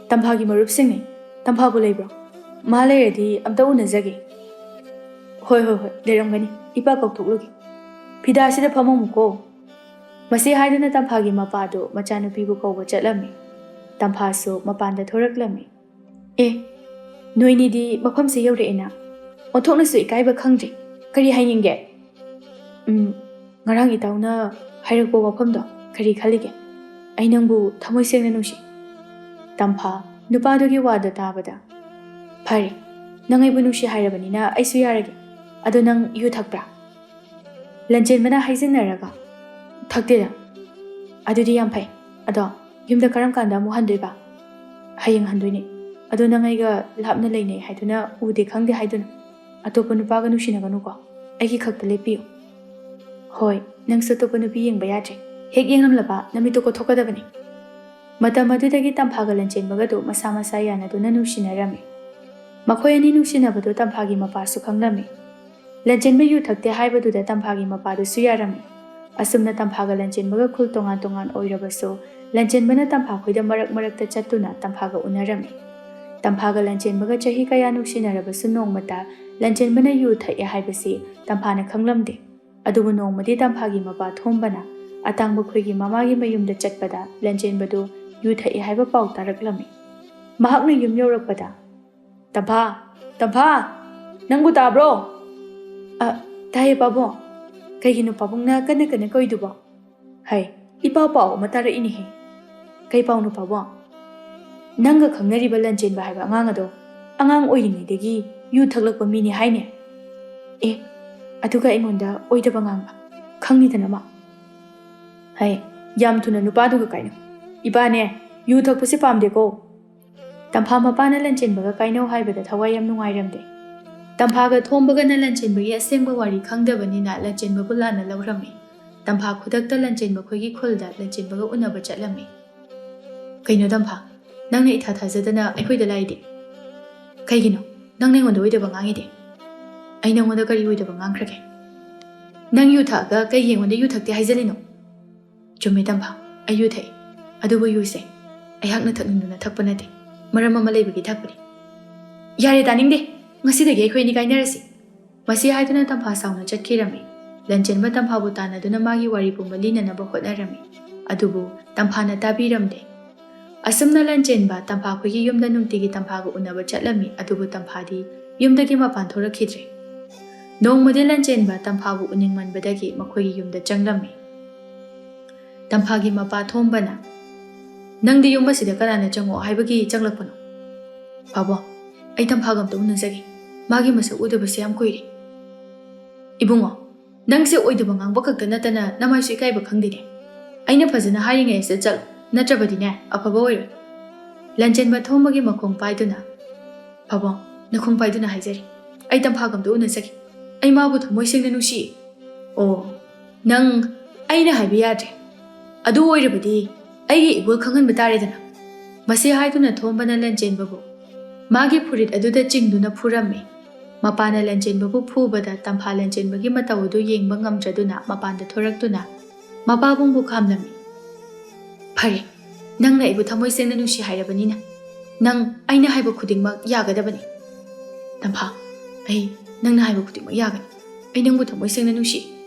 ꯇꯝꯐꯥꯒꯤ ꯃꯔꯨꯞꯁꯤꯡꯅꯤ꯫ ꯇꯝꯐꯥꯕꯨ ꯂꯩꯕ꯭ꯔꯣ? ꯃꯥ ꯂꯩꯔꯗꯤ ꯑꯝꯇ ꯎꯅꯖꯒꯦ"꯫ "ꯍꯣꯏ, ꯍꯣꯏ, ꯍꯣꯏ, ꯂꯩꯔꯝꯒꯅꯤ꯫ ꯏꯄꯥ ꯀꯧꯊꯣꯛꯂꯨꯒꯦ꯫ ꯐꯤꯗꯥꯁꯤꯗ ꯐꯝꯃꯝꯃꯨꯀꯣ"꯫ ꯃꯁꯤ ꯍꯥꯏꯗꯨꯅ ꯇꯝꯐꯥꯒꯤ ꯃꯄꯥꯗꯨ ꯃꯆꯥꯅꯨꯄꯤꯕꯨ ꯀꯧꯕ ꯆꯠꯂꯝꯃꯤ꯫ ꯇꯝꯐꯥꯁꯨ ꯃꯄꯥꯟꯗ ꯊꯣꯔꯛꯂꯝꯃꯤ꯫ "ꯑꯦ, ꯅꯣꯏꯅꯤꯗꯤ ꯃꯐꯝꯁꯦ ꯌꯧꯔꯛꯑꯦꯅ꯫ ꯑꯣꯟꯊꯣꯛꯅꯁꯨ ꯏꯀꯥꯏꯕ ꯈꯪꯗ꯭ꯔꯦ꯫ ꯀꯔꯤ ꯍꯥꯏꯅꯤꯡꯒꯦ?" "ꯎꯝ, ꯉꯔꯥꯡ ꯏꯇꯥꯎꯅ ꯍꯥꯏꯔꯛꯄ ꯋꯥꯐꯝꯗꯣ ꯀꯔꯤ ꯈꯜꯂꯤꯒꯦ? ꯑꯩ ꯅꯪꯕꯨ ꯊꯃꯣꯏ ꯁꯦꯡꯅ ꯅꯨꯡꯁꯤ"꯫ ꯇꯝꯐꯥ ꯅꯨꯄꯥꯗꯨꯒꯤ ꯋꯥꯗꯣ ꯇꯥꯕꯗ, "ꯐꯔꯦ, ꯅꯪ ꯑꯩꯕꯨ ꯅꯨꯡꯁꯤ ꯍꯥꯏꯔꯕꯅꯤꯅ ꯑꯩꯁꯨ ꯌꯥꯔꯒꯦ꯫ ꯑꯗꯣ ꯅꯪ ꯌꯨ ꯊꯛꯄ꯭ꯔꯥ?" ꯂꯟꯆꯦꯟꯕꯅ ꯍꯥꯏꯖꯤꯟꯅꯔꯒ, "ꯊꯛꯇꯦꯗ"꯫ "ꯑꯗꯨꯗꯤ ꯌꯥꯝ ꯐꯩ꯫ ꯑꯗꯣ ꯌꯨꯝꯗ ꯀꯔꯝ ꯀꯥꯟꯗ ꯑꯃꯨꯛ ꯍꯟꯗꯣꯏꯕ?" "ꯍꯌꯦꯡ ꯍꯟꯗꯣꯏꯅꯦ꯫ ꯑꯗꯣ ꯅꯪ ꯑꯩꯒ ꯂꯥꯞꯅ ꯂꯩꯅꯩ ꯍꯥꯏꯗꯨꯅ ꯎꯗꯦ ꯈꯪꯗꯦ ꯍꯥꯏꯗꯨꯅ ꯑꯇꯣꯞꯄ ꯅꯨꯄꯥꯒ ꯅꯨꯡꯁꯤꯅꯒꯅꯨꯀꯣ꯫ ꯑꯩꯒꯤ ꯈꯛꯇ ꯂꯦꯞꯄꯤꯌꯨ"꯫ "ꯍꯣꯏ, ꯅꯪꯁꯨ ꯑꯇꯣꯞꯄ ꯅꯨꯄꯤ ꯌꯦꯡꯕ ꯌꯥꯗ꯭ꯔꯦ꯫ ꯍꯦꯛ ꯌꯦꯡꯂꯝꯂꯕ ꯅꯃꯤꯠꯇꯨ ꯀꯣꯠꯊꯣꯛꯀꯗꯕꯅꯤ"꯫ ꯃꯇꯝ ꯑꯗꯨꯗꯒꯤ ꯇꯝꯐꯥꯒ ꯂꯟꯆꯦꯟꯕꯒꯗꯨ ꯃꯁꯥ ꯃꯁꯥ ꯌꯥꯅꯗꯨꯅ ꯅꯨꯡꯁꯤꯅꯔꯝꯃꯤ꯫ ꯃꯈꯣꯏ ꯑꯅꯤ ꯅꯨꯡꯁꯤꯅꯕꯗꯨ ꯇꯝꯐꯥꯒꯤ ꯃꯄꯥꯁꯨ ꯈꯪꯂꯝꯃꯤ꯫ ꯂꯟꯆꯦꯟꯕ ꯌꯨ ꯊꯛꯇꯦ ꯍꯥꯏꯕꯗꯨꯗ ꯇꯝꯐꯥꯒꯤ ꯃꯄꯥꯗꯨꯁꯨ ꯌꯥꯔꯝꯃꯤ꯫ ꯑꯁꯨꯝꯅ ꯇꯝꯐꯥꯒ ꯂꯟꯆꯦꯟꯕꯒ ꯈꯨꯜ ꯇꯣꯉꯥꯟ ꯇꯣꯉꯥꯟ ꯑꯣꯏꯔꯕꯁꯨ, ꯂꯟꯆꯦꯟꯕꯅ ꯇꯝꯐꯥꯈꯣꯏꯗ ꯃꯔꯛ ꯃꯔꯛꯇ ꯆꯠꯇꯨꯅ ꯇꯝꯐꯥꯒ ꯎꯅꯔꯝꯃꯤ꯫ ꯇꯝꯐꯥꯒ ꯂꯟꯆꯦꯟꯕꯒ ꯆꯍꯤ ꯀꯌꯥ ꯅꯨꯡꯁꯤꯅꯔꯕꯁꯨ ꯅꯣꯡꯃꯇ ꯂꯟꯆꯦꯟꯕꯅ ꯌꯨ ꯊꯛꯑꯦ ꯍꯥꯏꯕꯁꯤ ꯇꯝꯐꯥꯅ ꯈꯪꯂꯝꯗꯦ꯫ ꯑꯗꯨꯕꯨ ꯅꯣꯡꯃꯗꯤ ꯇꯝꯐꯥꯒꯤ ꯃꯄꯥ ꯊꯣꯝꯕꯅ ꯑꯇꯥꯡꯕ ꯈꯣꯏꯒꯤ ꯃꯃꯥꯒꯤ ꯃꯌꯨꯝꯗ ꯆꯠꯄꯗ ꯂꯟꯆꯦꯟꯕꯗꯨ ꯌꯨ ꯊꯛꯏ ꯍꯥꯏꯕ ꯄꯥꯎ ꯇꯥꯔꯛꯂꯝꯃꯤ꯫ ꯃꯍꯥꯛꯅ ꯌꯨꯝ ꯌꯧꯔꯛꯄꯗ, "ꯇꯝꯐꯥ, "ꯇꯝꯐꯥ, ꯅꯪꯕꯨ ꯇꯥꯕ꯭ꯔꯣ?" "ꯑ, ꯇꯥꯏꯌꯦ ꯄꯥꯕꯨꯡ꯫ ꯀꯩꯒꯤꯅꯣ ꯄꯥꯕꯨꯡꯅ ꯀꯟꯅ ꯀꯟꯅ ꯀꯧꯏꯗꯨꯕꯣ? ꯍꯩ, ꯏꯄꯥꯎ ꯄꯥꯎ ꯑꯃ ꯇꯥꯔꯛꯏꯅꯦꯍꯦ꯫ ꯀꯩ ꯄꯥꯎꯅꯣ ꯄꯥꯕꯨꯡ?" "ꯅꯪꯒ ꯈꯪꯅꯔꯤꯕ ꯂꯟꯆꯦꯟꯕ ꯍꯥꯏꯕ ꯑꯉꯥꯡ ꯑꯗꯣ ꯑꯉꯥꯡ ꯑꯣꯏꯔꯤꯉꯩꯗꯒꯤ ꯌꯨ ꯊꯛꯂꯛꯄ ꯃꯤꯅꯤ ꯍꯥꯏꯅꯦ꯫ ꯑꯦ, ꯑꯗꯨꯒ ꯑꯩꯉꯣꯟꯗ ꯑꯣꯏꯗꯕ ꯉꯥꯡꯕ꯫ ꯈꯪꯉꯤꯗꯅ ꯃꯥ꯫ ꯍꯩ, ꯌꯥꯝ ꯊꯨꯅ ꯅꯨꯄꯥꯗꯨꯒ ꯀꯥꯏꯅꯧ꯫ ꯏꯄꯥꯅꯦ, ꯌꯨ ꯊꯛꯄꯁꯦ ꯄꯥꯝꯗꯦꯀꯣ꯫" ꯇꯝꯐꯥ ꯃꯄꯥꯅ ꯂꯟꯆꯦꯟꯕꯒ ꯀꯥꯏꯅꯧ ꯍꯥꯏꯕꯗ ꯊꯋꯥꯏ ꯌꯥꯝ ꯅꯨꯡꯉꯥꯏꯔꯝꯗꯦ꯫ ꯇꯝꯐꯥꯒ ꯊꯣꯝꯕꯒꯅ ꯂꯟꯆꯦꯟꯕꯒꯤ ꯑꯁꯦꯡꯕ ꯋꯥꯔꯤ ꯈꯪꯗꯕꯅꯤꯅ ꯂꯟꯆꯦꯟꯕꯕꯨ ꯂꯥꯟꯅ ꯂꯧꯔꯝꯃꯤ꯫ ꯇꯝꯐꯥ ꯈꯨꯗꯛꯇ ꯂꯟꯆꯦꯟꯕ ꯈꯣꯏꯒꯤ ꯈꯨꯜꯗ ꯂꯟꯆꯦꯟꯕꯒ ꯎꯅꯕ ꯆꯠꯂꯝꯃꯤ꯫ "ꯀꯩꯅꯣ ꯇꯝꯐꯥ, ꯅꯪꯅ ꯏꯊꯥ ꯊꯥꯖꯗꯅ ꯑꯩꯈꯣꯏꯗ ꯂꯥꯛꯏꯗꯤ? ꯀꯩꯒꯤꯅꯣ ꯅꯪꯅ ꯑꯩꯉꯣꯟꯗ ꯑꯣꯏꯗꯕ ꯉꯥꯡꯉꯤꯗꯤ? ꯑꯩ ꯅꯪꯉꯣꯟꯗ ꯀꯔꯤ ꯑꯣꯏꯗꯕ ꯉꯥꯡꯈ꯭ꯔꯒꯦ? ꯅꯪ ꯌꯨ ꯊꯛꯑꯒ ꯀꯩꯒꯤ ꯑꯩꯉꯣꯟꯗ ꯌꯨ ꯊꯛꯇꯦ ꯍꯥꯏꯖꯜꯂꯤꯅꯣ?" "ꯆꯨꯝꯃꯦ ꯇꯝꯐꯥ, ꯑꯩ ꯌꯨ ꯊꯛꯏ꯫ ꯑꯗꯨꯕꯨ ꯌꯨꯁꯦ ꯑꯩꯍꯥꯛꯅ ꯊꯛꯅꯤꯡꯗꯨꯅ ꯊꯛꯄ ꯅꯠꯇꯦ, ꯃꯔꯝ ꯑꯃ ꯂꯩꯕꯒꯤ ꯊꯛꯄꯅꯤ꯫" "ꯌꯥꯔꯦ ꯇꯥꯅꯤꯡꯗꯦ, ꯉꯁꯤꯗꯒꯤ ꯑꯩꯈꯣꯏ ꯑꯅꯤ ꯀꯥꯏꯅꯔꯁꯤ꯫" ꯃꯁꯤ ꯍꯥꯏꯗꯨꯅ ꯇꯝꯐꯥ ꯁꯥꯎꯅ ꯆꯠꯈꯤꯔꯝꯃꯤ꯫ ꯂꯟꯆꯦꯟꯕ ꯇꯝꯐꯥꯕꯨ ꯇꯥꯟꯅꯗꯨꯅ ꯃꯥꯒꯤ ꯋꯥꯔꯤ ꯄꯨꯝꯕ ꯂꯤꯅꯅꯕ ꯍꯣꯠꯅꯔꯝꯃꯤ꯫ ꯑꯗꯨꯕꯨ ꯇꯝꯐꯥꯅ ꯇꯥꯕꯤꯔꯝꯗꯦ꯫ ꯑꯁꯨꯝꯅ ꯂꯟꯆꯦꯟꯕ ꯇꯝꯐꯥ ꯈꯣꯏꯒꯤ ꯌꯨꯝꯗ ꯅꯨꯡꯇꯤꯒꯤ ꯇꯝꯐꯥꯒ ꯎꯅꯕ ꯆꯠꯂꯝꯃꯤ, ꯑꯗꯨꯕꯨ ꯇꯝꯐꯥꯗꯤ ꯌꯨꯝꯗꯒꯤ ꯃꯄꯥꯟ ꯊꯣꯔꯛꯈꯤꯗ꯭ꯔꯦ꯫ ꯅꯣꯡꯃꯗꯤ ꯂꯟꯆꯦꯟꯕ ꯇꯝꯐꯥꯕꯨ ꯎꯅꯤꯡꯃꯟꯕꯗꯒꯤ ꯃꯈꯣꯏꯒꯤ ꯌꯨꯝꯗ ꯆꯪꯂꯝꯃꯤ꯫ ꯇꯝꯐꯥꯒꯤ ꯃꯄꯥ ꯊꯣꯝꯕꯅ, "ꯅꯪꯗꯤ ꯌꯨꯝ ꯑꯁꯤꯗ ꯀꯅꯥꯅ ꯆꯪꯉꯛꯑꯣ ꯍꯥꯏꯕꯒꯤ ꯆꯪꯂꯛꯄꯅꯣ?" "ꯄꯥꯕꯨꯡ, ꯑꯩ ꯇꯝꯐꯥꯒ ꯑꯝꯇ ꯎꯅꯖꯒꯦ꯫ ꯃꯥꯒꯤ ꯃꯁꯛ ꯎꯗꯕꯁꯦ ꯌꯥꯝ ꯀꯨꯏꯔꯦ꯫" "ꯏꯕꯨꯡꯉꯣ, ꯅꯪꯁꯦ ꯑꯣꯏꯗꯕ ꯉꯥꯡꯕ ꯈꯛꯇ ꯅꯠꯇꯅ ꯅꯃꯥꯏꯁꯨ ꯏꯀꯥꯏꯕ ꯈꯪꯗꯦꯅꯦ꯫ ꯑꯩꯅ ꯐꯖꯅ ꯍꯥꯏꯔꯤꯉꯩꯁꯤꯗ ꯆꯠꯂꯣ, ꯅꯠꯇ꯭ꯔꯕꯗꯤꯅꯦ ꯑꯐꯕ ꯑꯣꯏꯔꯣꯏ꯫" ꯂꯟꯆꯦꯟꯕ ꯊꯣꯝꯕꯒꯤ ꯃꯈꯣꯡ ꯄꯥꯏꯗꯨꯅ, "ꯄꯥꯕꯨꯡ, ꯅꯈꯣꯡ ꯄꯥꯏꯗꯨꯅ ꯍꯥꯏꯖꯔꯤ, ꯑꯩ ꯇꯝꯐꯥꯒ ꯑꯝꯇ ꯎꯅꯖꯒꯦ꯫ ꯑꯩ ꯃꯥꯕꯨ ꯊꯃꯣꯏ ꯁꯦꯡꯅ ꯅꯨꯡꯁꯤꯌꯦ꯫" "ꯑꯣ, ꯅꯪ, ꯑꯩꯅ ꯍꯥꯏꯕ ꯌꯥꯗ꯭ꯔꯦ꯫ ꯑꯗꯨ ꯑꯣꯏꯔꯕꯗꯤ ꯑꯩꯒꯤ ꯏꯒꯨꯜ ꯈꯪꯍꯟꯕ ꯇꯥꯔꯦꯗꯅ꯫" ꯃꯁꯤ ꯍꯥꯏꯗꯨꯅ ꯊꯣꯝꯕꯅ ꯂꯟꯆꯦꯟꯕꯕꯨ ꯃꯥꯒꯤ ꯐꯨꯔꯤꯠ ꯑꯗꯨꯗ ꯆꯤꯡꯗꯨꯅ ꯐꯨꯔꯝꯃꯤ꯫ ꯃꯄꯥꯅ ꯂꯟꯆꯦꯟꯕꯕꯨ ꯐꯨꯕꯗ ꯇꯝꯐꯥ ꯂꯟꯆꯦꯟꯕꯒꯤ ꯃꯇꯧ ꯑꯗꯨ ꯌꯦꯡꯕ ꯉꯝꯗ꯭ꯔꯗꯨꯅ ꯃꯄꯥꯟꯗ ꯊꯣꯔꯛꯇꯨꯅ ꯃꯄꯥꯕꯨꯡꯕꯨ ꯈꯥꯝꯂꯝꯃꯤ꯫ "ꯐꯔꯦ, ꯅꯪꯅ ꯑꯩꯕꯨ ꯊꯃꯣꯏ ꯁꯦꯡꯅ ꯅꯨꯡꯁꯤ ꯍꯥꯏꯔꯕꯅꯤꯅ ꯅꯪ ꯑꯩꯅ ꯍꯥꯏꯕ ꯈꯨꯗꯤꯡꯃꯛ ꯌꯥꯒꯗꯕꯅꯤ꯫" "ꯇꯝꯐꯥ, ꯑꯩ ꯅꯪꯅ ꯍꯥꯏꯕ ꯈꯨꯗꯤꯡꯃꯛ ꯌꯥꯒꯅꯤ꯫ ꯑꯩ ꯅꯪꯕꯨ ꯊꯃꯣꯏ ꯁꯦꯡꯅ ꯅꯨꯡꯁꯤ꯫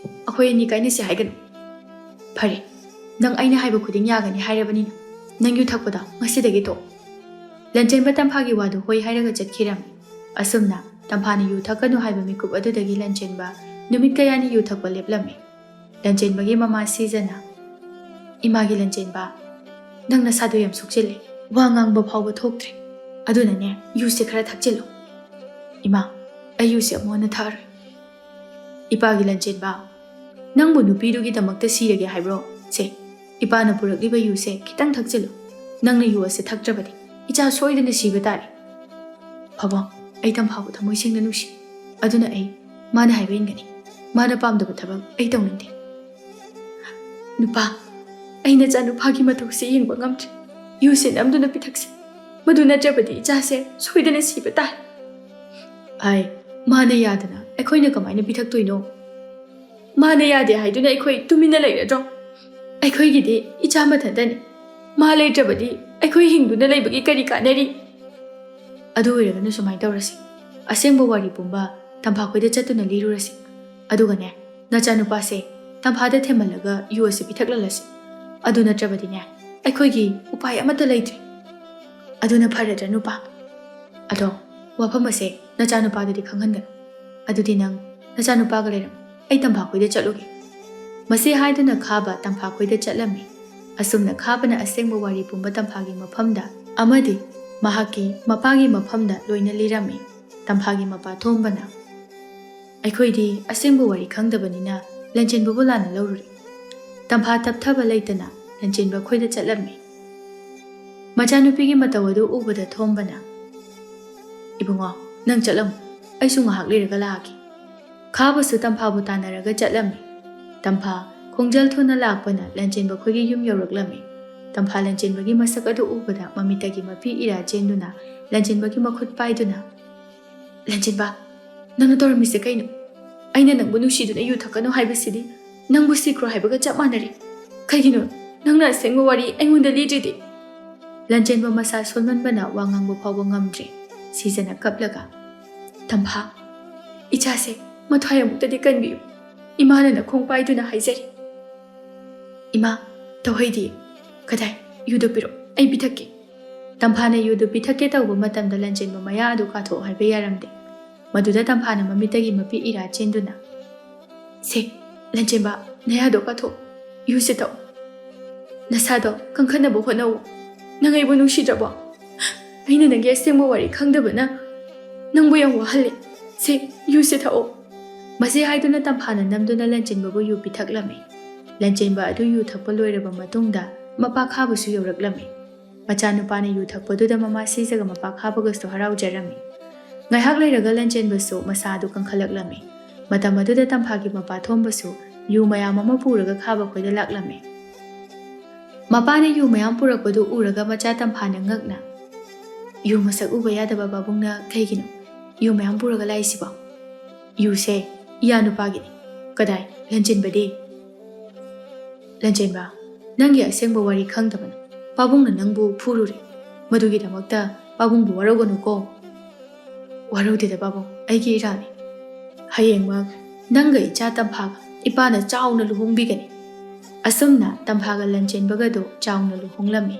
ꯑꯩꯈꯣꯏ ꯑꯅꯤ ꯀꯥꯏꯅꯁꯤ ꯍꯥꯏꯒꯅꯨ꯫" "ꯐꯔꯦ, ꯅꯪ ꯑꯩꯅ ꯍꯥꯏꯕ ꯈꯨꯗꯤꯡ ꯌꯥꯒꯅꯤ ꯍꯥꯏꯔꯕꯅꯤꯅ ꯅꯪ ꯌꯨ ꯊꯛꯄꯗꯣ ꯉꯁꯤꯗꯒꯤ ꯇꯣꯛꯑꯣ꯫" ꯂꯟꯆꯦꯟꯕ ꯇꯝꯐꯥꯒꯤ ꯋꯥꯗꯨ ꯍꯣꯏ ꯍꯥꯏꯔꯒ ꯆꯠꯈꯤꯔꯝꯃꯤ꯫ ꯑꯁꯨꯝꯅ ꯇꯝꯐꯥꯅ ꯌꯨ ꯊꯛꯀꯅꯨ ꯍꯥꯏꯕ ꯃꯤꯀꯨꯞ ꯑꯗꯨꯗꯒꯤ ꯂꯟꯆꯦꯟꯕ ꯅꯨꯃꯤꯠ ꯀꯌꯥꯅꯤ ꯌꯨ ꯊꯛꯄ ꯂꯦꯞꯂꯝꯃꯤ꯫ ꯂꯟꯆꯦꯟꯕꯒꯤ ꯃꯃꯥ ꯁꯤꯖꯅ, "ꯏꯃꯥꯒꯤ ꯂꯟꯆꯦꯟꯕ, ꯅꯪ ꯅꯁꯥꯗꯣ ꯌꯥꯝ ꯁꯣꯛꯆꯤꯜꯂꯦ꯫ ꯋꯥ ꯉꯥꯡꯕ ꯐꯥꯎꯕ ꯊꯣꯛꯇ꯭ꯔꯦ꯫ ꯑꯗꯨꯅꯅꯦ, ꯌꯨꯁꯦ ꯈꯔ ꯊꯛꯆꯤꯜꯂꯣ꯫" "ꯏꯃꯥ, ꯑꯩ ꯌꯨꯁꯦ ꯑꯃꯨꯛ ꯍꯟꯅ ꯊꯛꯑꯔꯣꯏ꯫" "ꯏꯄꯥꯒꯤ ꯂꯟꯆꯦꯟꯕ, ꯅꯪꯕꯨ ꯅꯨꯄꯤꯗꯨꯒꯤꯗꯃꯛꯇ ꯁꯤꯔꯒꯦ ꯍꯥꯏꯕ꯭ꯔꯣ? ꯁꯦ, ꯏꯄꯥꯅ ꯄꯨꯔꯛꯂꯤꯕ ꯌꯨꯁꯦ ꯈꯤꯇꯪ ꯊꯛꯆꯤꯜꯂꯨ꯫ ꯅꯪꯅ ꯌꯨ ꯑꯁꯦ ꯊꯛꯇ꯭ꯔꯕꯗꯤ ꯏꯆꯥ ꯁꯣꯏꯗꯅ ꯁꯤꯕ ꯇꯥꯔꯦ꯫" "ꯐꯕꯣ, ꯑꯩ ꯇꯝꯐꯥꯕꯨ ꯊꯃꯣꯏ ꯁꯦꯡꯅ ꯅꯨꯡꯁꯤ꯫ ꯑꯗꯨꯅ ꯑꯩ ꯃꯥꯅ ꯍꯥꯏꯕ ꯏꯟꯒꯅꯤ꯫ ꯃꯥꯅ ꯄꯥꯝꯗꯕ ꯊꯕꯛ ꯑꯩ ꯇꯧꯅꯤꯡꯗꯦ꯫" "ꯅꯨꯄꯥ, ꯑꯩ ꯅꯆꯥꯅꯨꯄꯥꯒꯤ ꯃꯇꯧꯁꯤ ꯌꯦꯡꯕ ꯉꯝꯗ꯭ꯔꯦ꯫ ꯌꯨꯁꯦ ꯅꯝꯗꯨꯅ ꯄꯤꯊꯛꯁꯤ꯫ ꯃꯗꯨ ꯅꯠꯇ꯭ꯔꯕꯗꯤ ꯏꯆꯥꯁꯦ ꯁꯣꯏꯗꯅ ꯁꯤꯕ ꯇꯥꯏ꯫" "ꯑꯩ, ꯃꯥꯅ ꯌꯥꯗꯅ ꯑꯩꯈꯣꯏꯅ ꯀꯃꯥꯏꯅ ꯄꯤꯊꯛꯇꯣꯏꯅꯣ? ꯃꯥꯅ ꯌꯥꯗꯦ ꯍꯥꯏꯗꯨꯅ ꯑꯩꯈꯣꯏ ꯇꯨꯃꯤꯟꯅ ꯂꯩꯔꯗ꯭ꯔꯣ? ꯑꯩꯈꯣꯏꯒꯤꯗꯤ ꯏꯆꯥ ꯃꯊꯟꯇꯅꯤ꯫ ꯃꯥ ꯂꯩꯇ꯭ꯔꯕꯗꯤ ꯑꯩꯈꯣꯏ ꯍꯤꯡꯗꯨꯅ ꯂꯩꯕꯒꯤ ꯀꯔꯤ ꯀꯥꯟꯅꯔꯤ? ꯑꯗꯨ ꯑꯣꯏꯔꯒꯅ ꯁꯨꯃꯥꯏꯅ ꯇꯧꯔꯁꯤ, ꯑꯁꯦꯡꯕ ꯋꯥꯔꯤ ꯄꯨꯝꯕ ꯇꯝꯐꯥꯈꯣꯏꯗ ꯆꯠꯇꯨꯅ ꯂꯤꯔꯨꯔꯁꯤ꯫ ꯑꯗꯨꯒꯅꯦ, ꯅꯆꯥꯅꯨꯄꯥꯁꯦ ꯇꯝꯐꯥꯗ ꯊꯦꯝꯍꯜꯂꯒ ꯌꯨ ꯑꯁꯤ ꯄꯤꯊꯛꯂꯜꯂꯁꯤ꯫ ꯑꯗꯨ ꯅꯠꯇ꯭ꯔꯕꯗꯤꯅꯦ, ꯑꯩꯈꯣꯏꯒꯤ ꯎꯄꯥꯏ ꯑꯃꯠꯇ ꯂꯩꯇ꯭ꯔꯦ꯫ ꯑꯗꯨꯅ ꯐꯔꯗ꯭ꯔꯥ ꯅꯨꯄꯥ? ꯑꯗꯣ ꯋꯥꯐꯝ ꯑꯁꯦ ꯅꯆꯥꯅꯨꯄꯥꯗꯗꯤ ꯈꯪꯍꯟꯒꯅꯨ꯫ ꯑꯗꯨꯗꯤ ꯅꯪ ꯅꯆꯥꯅꯨꯄꯥꯒ ꯂꯩꯔꯝꯃꯨ, ꯑꯩ ꯇꯝꯐꯥꯈꯣꯏꯗ ꯆꯠꯂꯨꯒꯦ꯫" ꯃꯁꯤ ꯍꯥꯏꯗꯨꯅ ꯈꯥꯕ ꯇꯝꯐꯥꯈꯣꯏꯗ ꯆꯠꯂꯝꯃꯤ꯫ ꯑꯁꯨꯝꯅ ꯈꯥꯕꯅ ꯑꯁꯦꯡꯕ ꯋꯥꯔꯤ ꯄꯨꯝꯕ ꯇꯝꯐꯥꯒꯤ ꯃꯐꯝꯗ ꯑꯃꯗꯤ ꯃꯍꯥꯛꯀꯤ ꯃꯄꯥꯒꯤ ꯃꯐꯝꯗ ꯂꯣꯏꯅ ꯂꯤꯔꯝꯃꯤ꯫ ꯇꯝꯐꯥꯒꯤ ꯃꯄꯥ ꯊꯣꯝꯕꯅ, "ꯑꯩꯈꯣꯏꯗꯤ ꯑꯁꯦꯡꯕ ꯋꯥꯔꯤ ꯈꯪꯗꯕꯅꯤꯅ ꯂꯟꯆꯦꯟꯕꯕꯨ ꯂꯥꯟꯅ ꯂꯧꯔꯨꯔꯦ꯫" ꯇꯝꯐꯥ ꯇꯞꯊꯕ ꯂꯩꯇꯅ ꯂꯟꯆꯦꯟꯕ ꯈꯣꯏꯗ ꯆꯠꯂꯝꯃꯤ꯫ ꯃꯆꯥꯅꯨꯄꯤꯒꯤ ꯃꯇꯧ ꯑꯗꯨ ꯎꯕꯗ ꯊꯣꯝꯕꯅ, "ꯏꯕꯨꯡꯉꯣ, ꯅꯪ ꯆꯠꯂꯝꯃꯨ, ꯑꯩꯁꯨ ꯉꯥꯏꯍꯥꯛ ꯂꯩꯔꯒ ꯂꯥꯛꯑꯒꯦ꯫" ꯈꯥꯕꯁꯨ ꯇꯝꯐꯥꯕꯨ ꯇꯥꯟꯅꯔꯒ ꯆꯠꯂꯝꯃꯤ꯫ ꯇꯝꯐꯥ ꯈꯣꯡꯖꯦꯜ ꯊꯨꯅ ꯂꯥꯛꯄꯅ ꯂꯟꯆꯦꯟꯕ ꯈꯣꯏꯒꯤ ꯌꯨꯝ ꯌꯧꯔꯛꯂꯝꯃꯤ꯫ ꯇꯝꯐꯥ ꯂꯟꯆꯦꯟꯕꯒꯤ ꯃꯁꯛ ꯑꯗꯨ ꯎꯕꯗ ꯃꯃꯤꯠꯇꯒꯤ ꯃꯄꯤ ꯏꯔꯥ ꯆꯦꯟꯗꯨꯅ ꯂꯟꯆꯦꯟꯕꯒꯤ ꯃꯈꯨꯠ ꯄꯥꯏꯗꯨꯅ, "ꯂꯟꯆꯦꯟꯕ, ꯅꯪꯅ ꯇꯧꯔꯝꯃꯤꯁꯦ ꯀꯩꯅꯣ? ꯑꯩꯅ ꯅꯪꯕꯨ ꯅꯨꯡꯁꯤꯗꯨꯅ ꯌꯨ ꯊꯛꯀꯅꯨ ꯍꯥꯏꯕꯁꯤꯗꯤ ꯅꯪꯕꯨ ꯁꯤꯈ꯭ꯔꯣ ꯍꯥꯏꯕꯒ ꯆꯞ ꯃꯥꯟꯅꯔꯦ꯫ ꯀꯩꯒꯤꯅꯣ ꯅꯪꯅ ꯑꯁꯦꯡꯕ ꯋꯥꯔꯤ ꯑꯩꯉꯣꯟꯗ ꯂꯤꯗ꯭ꯔꯤꯗꯤ?" ꯂꯟꯆꯦꯟꯕ ꯃꯁꯥ ꯁꯣꯟꯃꯟꯕꯅ ꯋꯥ ꯉꯥꯡꯕ ꯐꯥꯎꯕ ꯉꯝꯗ꯭ꯔꯦ꯫ ꯁꯤꯖꯅ ꯀꯞꯂꯒ, "ꯇꯝꯐꯥ, ꯏꯆꯥꯁꯦ ꯃꯊ꯭ꯋꯥꯏ ꯑꯃꯨꯛꯇꯗꯤ ꯀꯟꯕꯤꯌꯨ꯫ ꯏꯃꯥꯅ ꯅꯈꯣꯡ ꯄꯥꯏꯗꯨꯅ ꯍꯥꯏꯖꯔꯤ꯫" "ꯏꯃꯥ, ꯇꯧꯍꯩꯗꯤ꯫ ꯀꯗꯥꯏ? ꯌꯨꯗꯣ ꯄꯤꯔꯛꯑꯣ, ꯑꯩ ꯄꯤꯊꯛꯀꯦ꯫" ꯇꯝꯐꯥꯅ ꯌꯨꯗꯨ ꯄꯤꯊꯛꯀꯦ ꯇꯧꯕ ꯃꯇꯝꯗ ꯂꯟꯆꯦꯟꯕ ꯃꯌꯥ ꯑꯗꯨ ꯀꯥꯊꯣꯛꯑꯣ ꯍꯥꯏꯕ ꯌꯥꯔꯝꯗꯦ꯫ ꯃꯗꯨꯗ ꯇꯝꯐꯥꯅ ꯃꯃꯤꯠꯇꯒꯤ ꯃꯄꯤ ꯏꯔꯥ ꯆꯦꯟꯗꯨꯅ, "ꯁꯦ, ꯂꯟꯆꯦꯟꯕ, ꯅꯌꯥꯗꯣ ꯀꯥꯊꯣꯛ, ꯌꯨꯁꯦ ꯊꯛꯑꯣ꯫ ꯅꯁꯥꯗꯣ ꯀꯟꯈꯠꯅꯕ ꯍꯣꯠꯅꯧ꯫ ꯅꯪ ꯑꯩꯕꯨ ꯅꯨꯡꯁꯤꯗ꯭ꯔꯕꯣ? ꯑꯩꯅ ꯅꯪꯒꯤ ꯑꯁꯦꯡꯕ ꯋꯥꯔꯤ ꯈꯪꯗꯕꯅ ꯅꯪꯕꯨ ꯌꯥꯝ ꯋꯥꯍꯜꯂꯦ꯫ ꯁꯦ, ꯌꯨꯁꯦ ꯊꯛꯑꯣ꯫" ꯃꯁꯤ ꯍꯥꯏꯗꯨꯅ ꯇꯝꯐꯥꯅ ꯅꯝꯗꯨꯅ ꯂꯟꯆꯦꯟꯕꯕꯨ ꯌꯨ ꯄꯤꯊꯛꯂꯝꯃꯤ꯫ ꯂꯟꯆꯦꯟꯕ ꯑꯗꯨ ꯌꯨ ꯊꯛꯄ ꯂꯣꯏꯔꯕ ꯃꯇꯨꯡꯗ ꯃꯄꯥ ꯈꯥꯕꯁꯨ ꯌꯧꯔꯛꯂꯝꯃꯤ꯫ ꯃꯆꯥꯅꯨꯄꯥꯅ ꯌꯨ ꯊꯛꯄꯗꯨꯗ ꯃꯃꯥ ꯁꯤꯖꯒ ꯃꯄꯥ ꯈꯥꯕꯒꯁꯨ ꯍꯔꯥꯎꯖꯔꯝꯃꯤ꯫ ꯉꯥꯏꯍꯥꯛ ꯂꯩꯔꯒ ꯂꯟꯆꯦꯟꯕꯁꯨ ꯃꯁꯥ ꯑꯗꯨ ꯀꯟꯈꯠꯂꯛꯂꯝꯃꯤ꯫ ꯃꯇꯝ ꯑꯗꯨꯗ ꯇꯝꯐꯥꯒꯤ ꯃꯄꯥ ꯊꯣꯝꯕꯁꯨ ꯌꯨ ꯃꯌꯥꯝ ꯑꯃ ꯄꯨꯔꯒ ꯈꯥꯕ ꯈꯣꯏꯗ ꯂꯥꯛꯂꯝꯃꯤ꯫ ꯃꯄꯥꯅ ꯌꯨ ꯃꯌꯥꯝ ꯄꯨꯔꯛꯄꯗꯨ ꯎꯔꯒ ꯃꯆꯥ ꯇꯝꯐꯥꯅ ꯉꯛꯅ, "ꯌꯨ ꯃꯁꯛ ꯎꯕ ꯌꯥꯗꯕ ꯄꯥꯕꯨꯡꯅ ꯀꯩꯒꯤꯅꯣ ꯌꯨ ꯃꯌꯥꯝ ꯄꯨꯔꯒ ꯂꯥꯛꯏꯁꯤꯕꯣ? ꯌꯨꯁꯦ ꯏꯌꯥ ꯅꯨꯄꯥꯒꯤꯅꯤ꯫ ꯀꯗꯥꯏ, ꯂꯟꯆꯦꯟꯕꯗꯤ?" "ꯂꯟꯆꯦꯟꯕ, ꯅꯪꯒꯤ ꯑꯁꯦꯡꯕ ꯋꯥꯔꯤ ꯈꯪꯗꯕꯅ ꯄꯥꯕꯨꯡꯅ ꯅꯪꯕꯨ ꯐꯨꯔꯨꯔꯦ꯫ ꯃꯗꯨꯒꯤꯗꯃꯛꯇ ꯄꯥꯕꯨꯡꯕꯨ ꯋꯥꯔꯧꯒꯅꯨꯀꯣ꯫" "ꯋꯥꯔꯧꯗꯦꯗ ꯄꯥꯕꯨꯡ, ꯑꯩꯒꯤ ꯏꯔꯥꯜꯅꯤ꯫ ꯍꯌꯦꯡꯃꯛ ꯅꯪꯒ ꯏꯆꯥ ꯇꯝꯐꯥꯒ ꯏꯄꯥꯅ ꯆꯥꯎꯅ ꯂꯨꯍꯣꯡꯕꯤꯒꯅꯤ꯫" ꯑꯁꯨꯝꯅ ꯇꯝꯐꯥꯒ ꯂꯟꯆꯦꯟꯕꯒꯗꯨ ꯆꯥꯎꯅ ꯂꯨꯍꯣꯡꯂꯝꯃꯤ꯫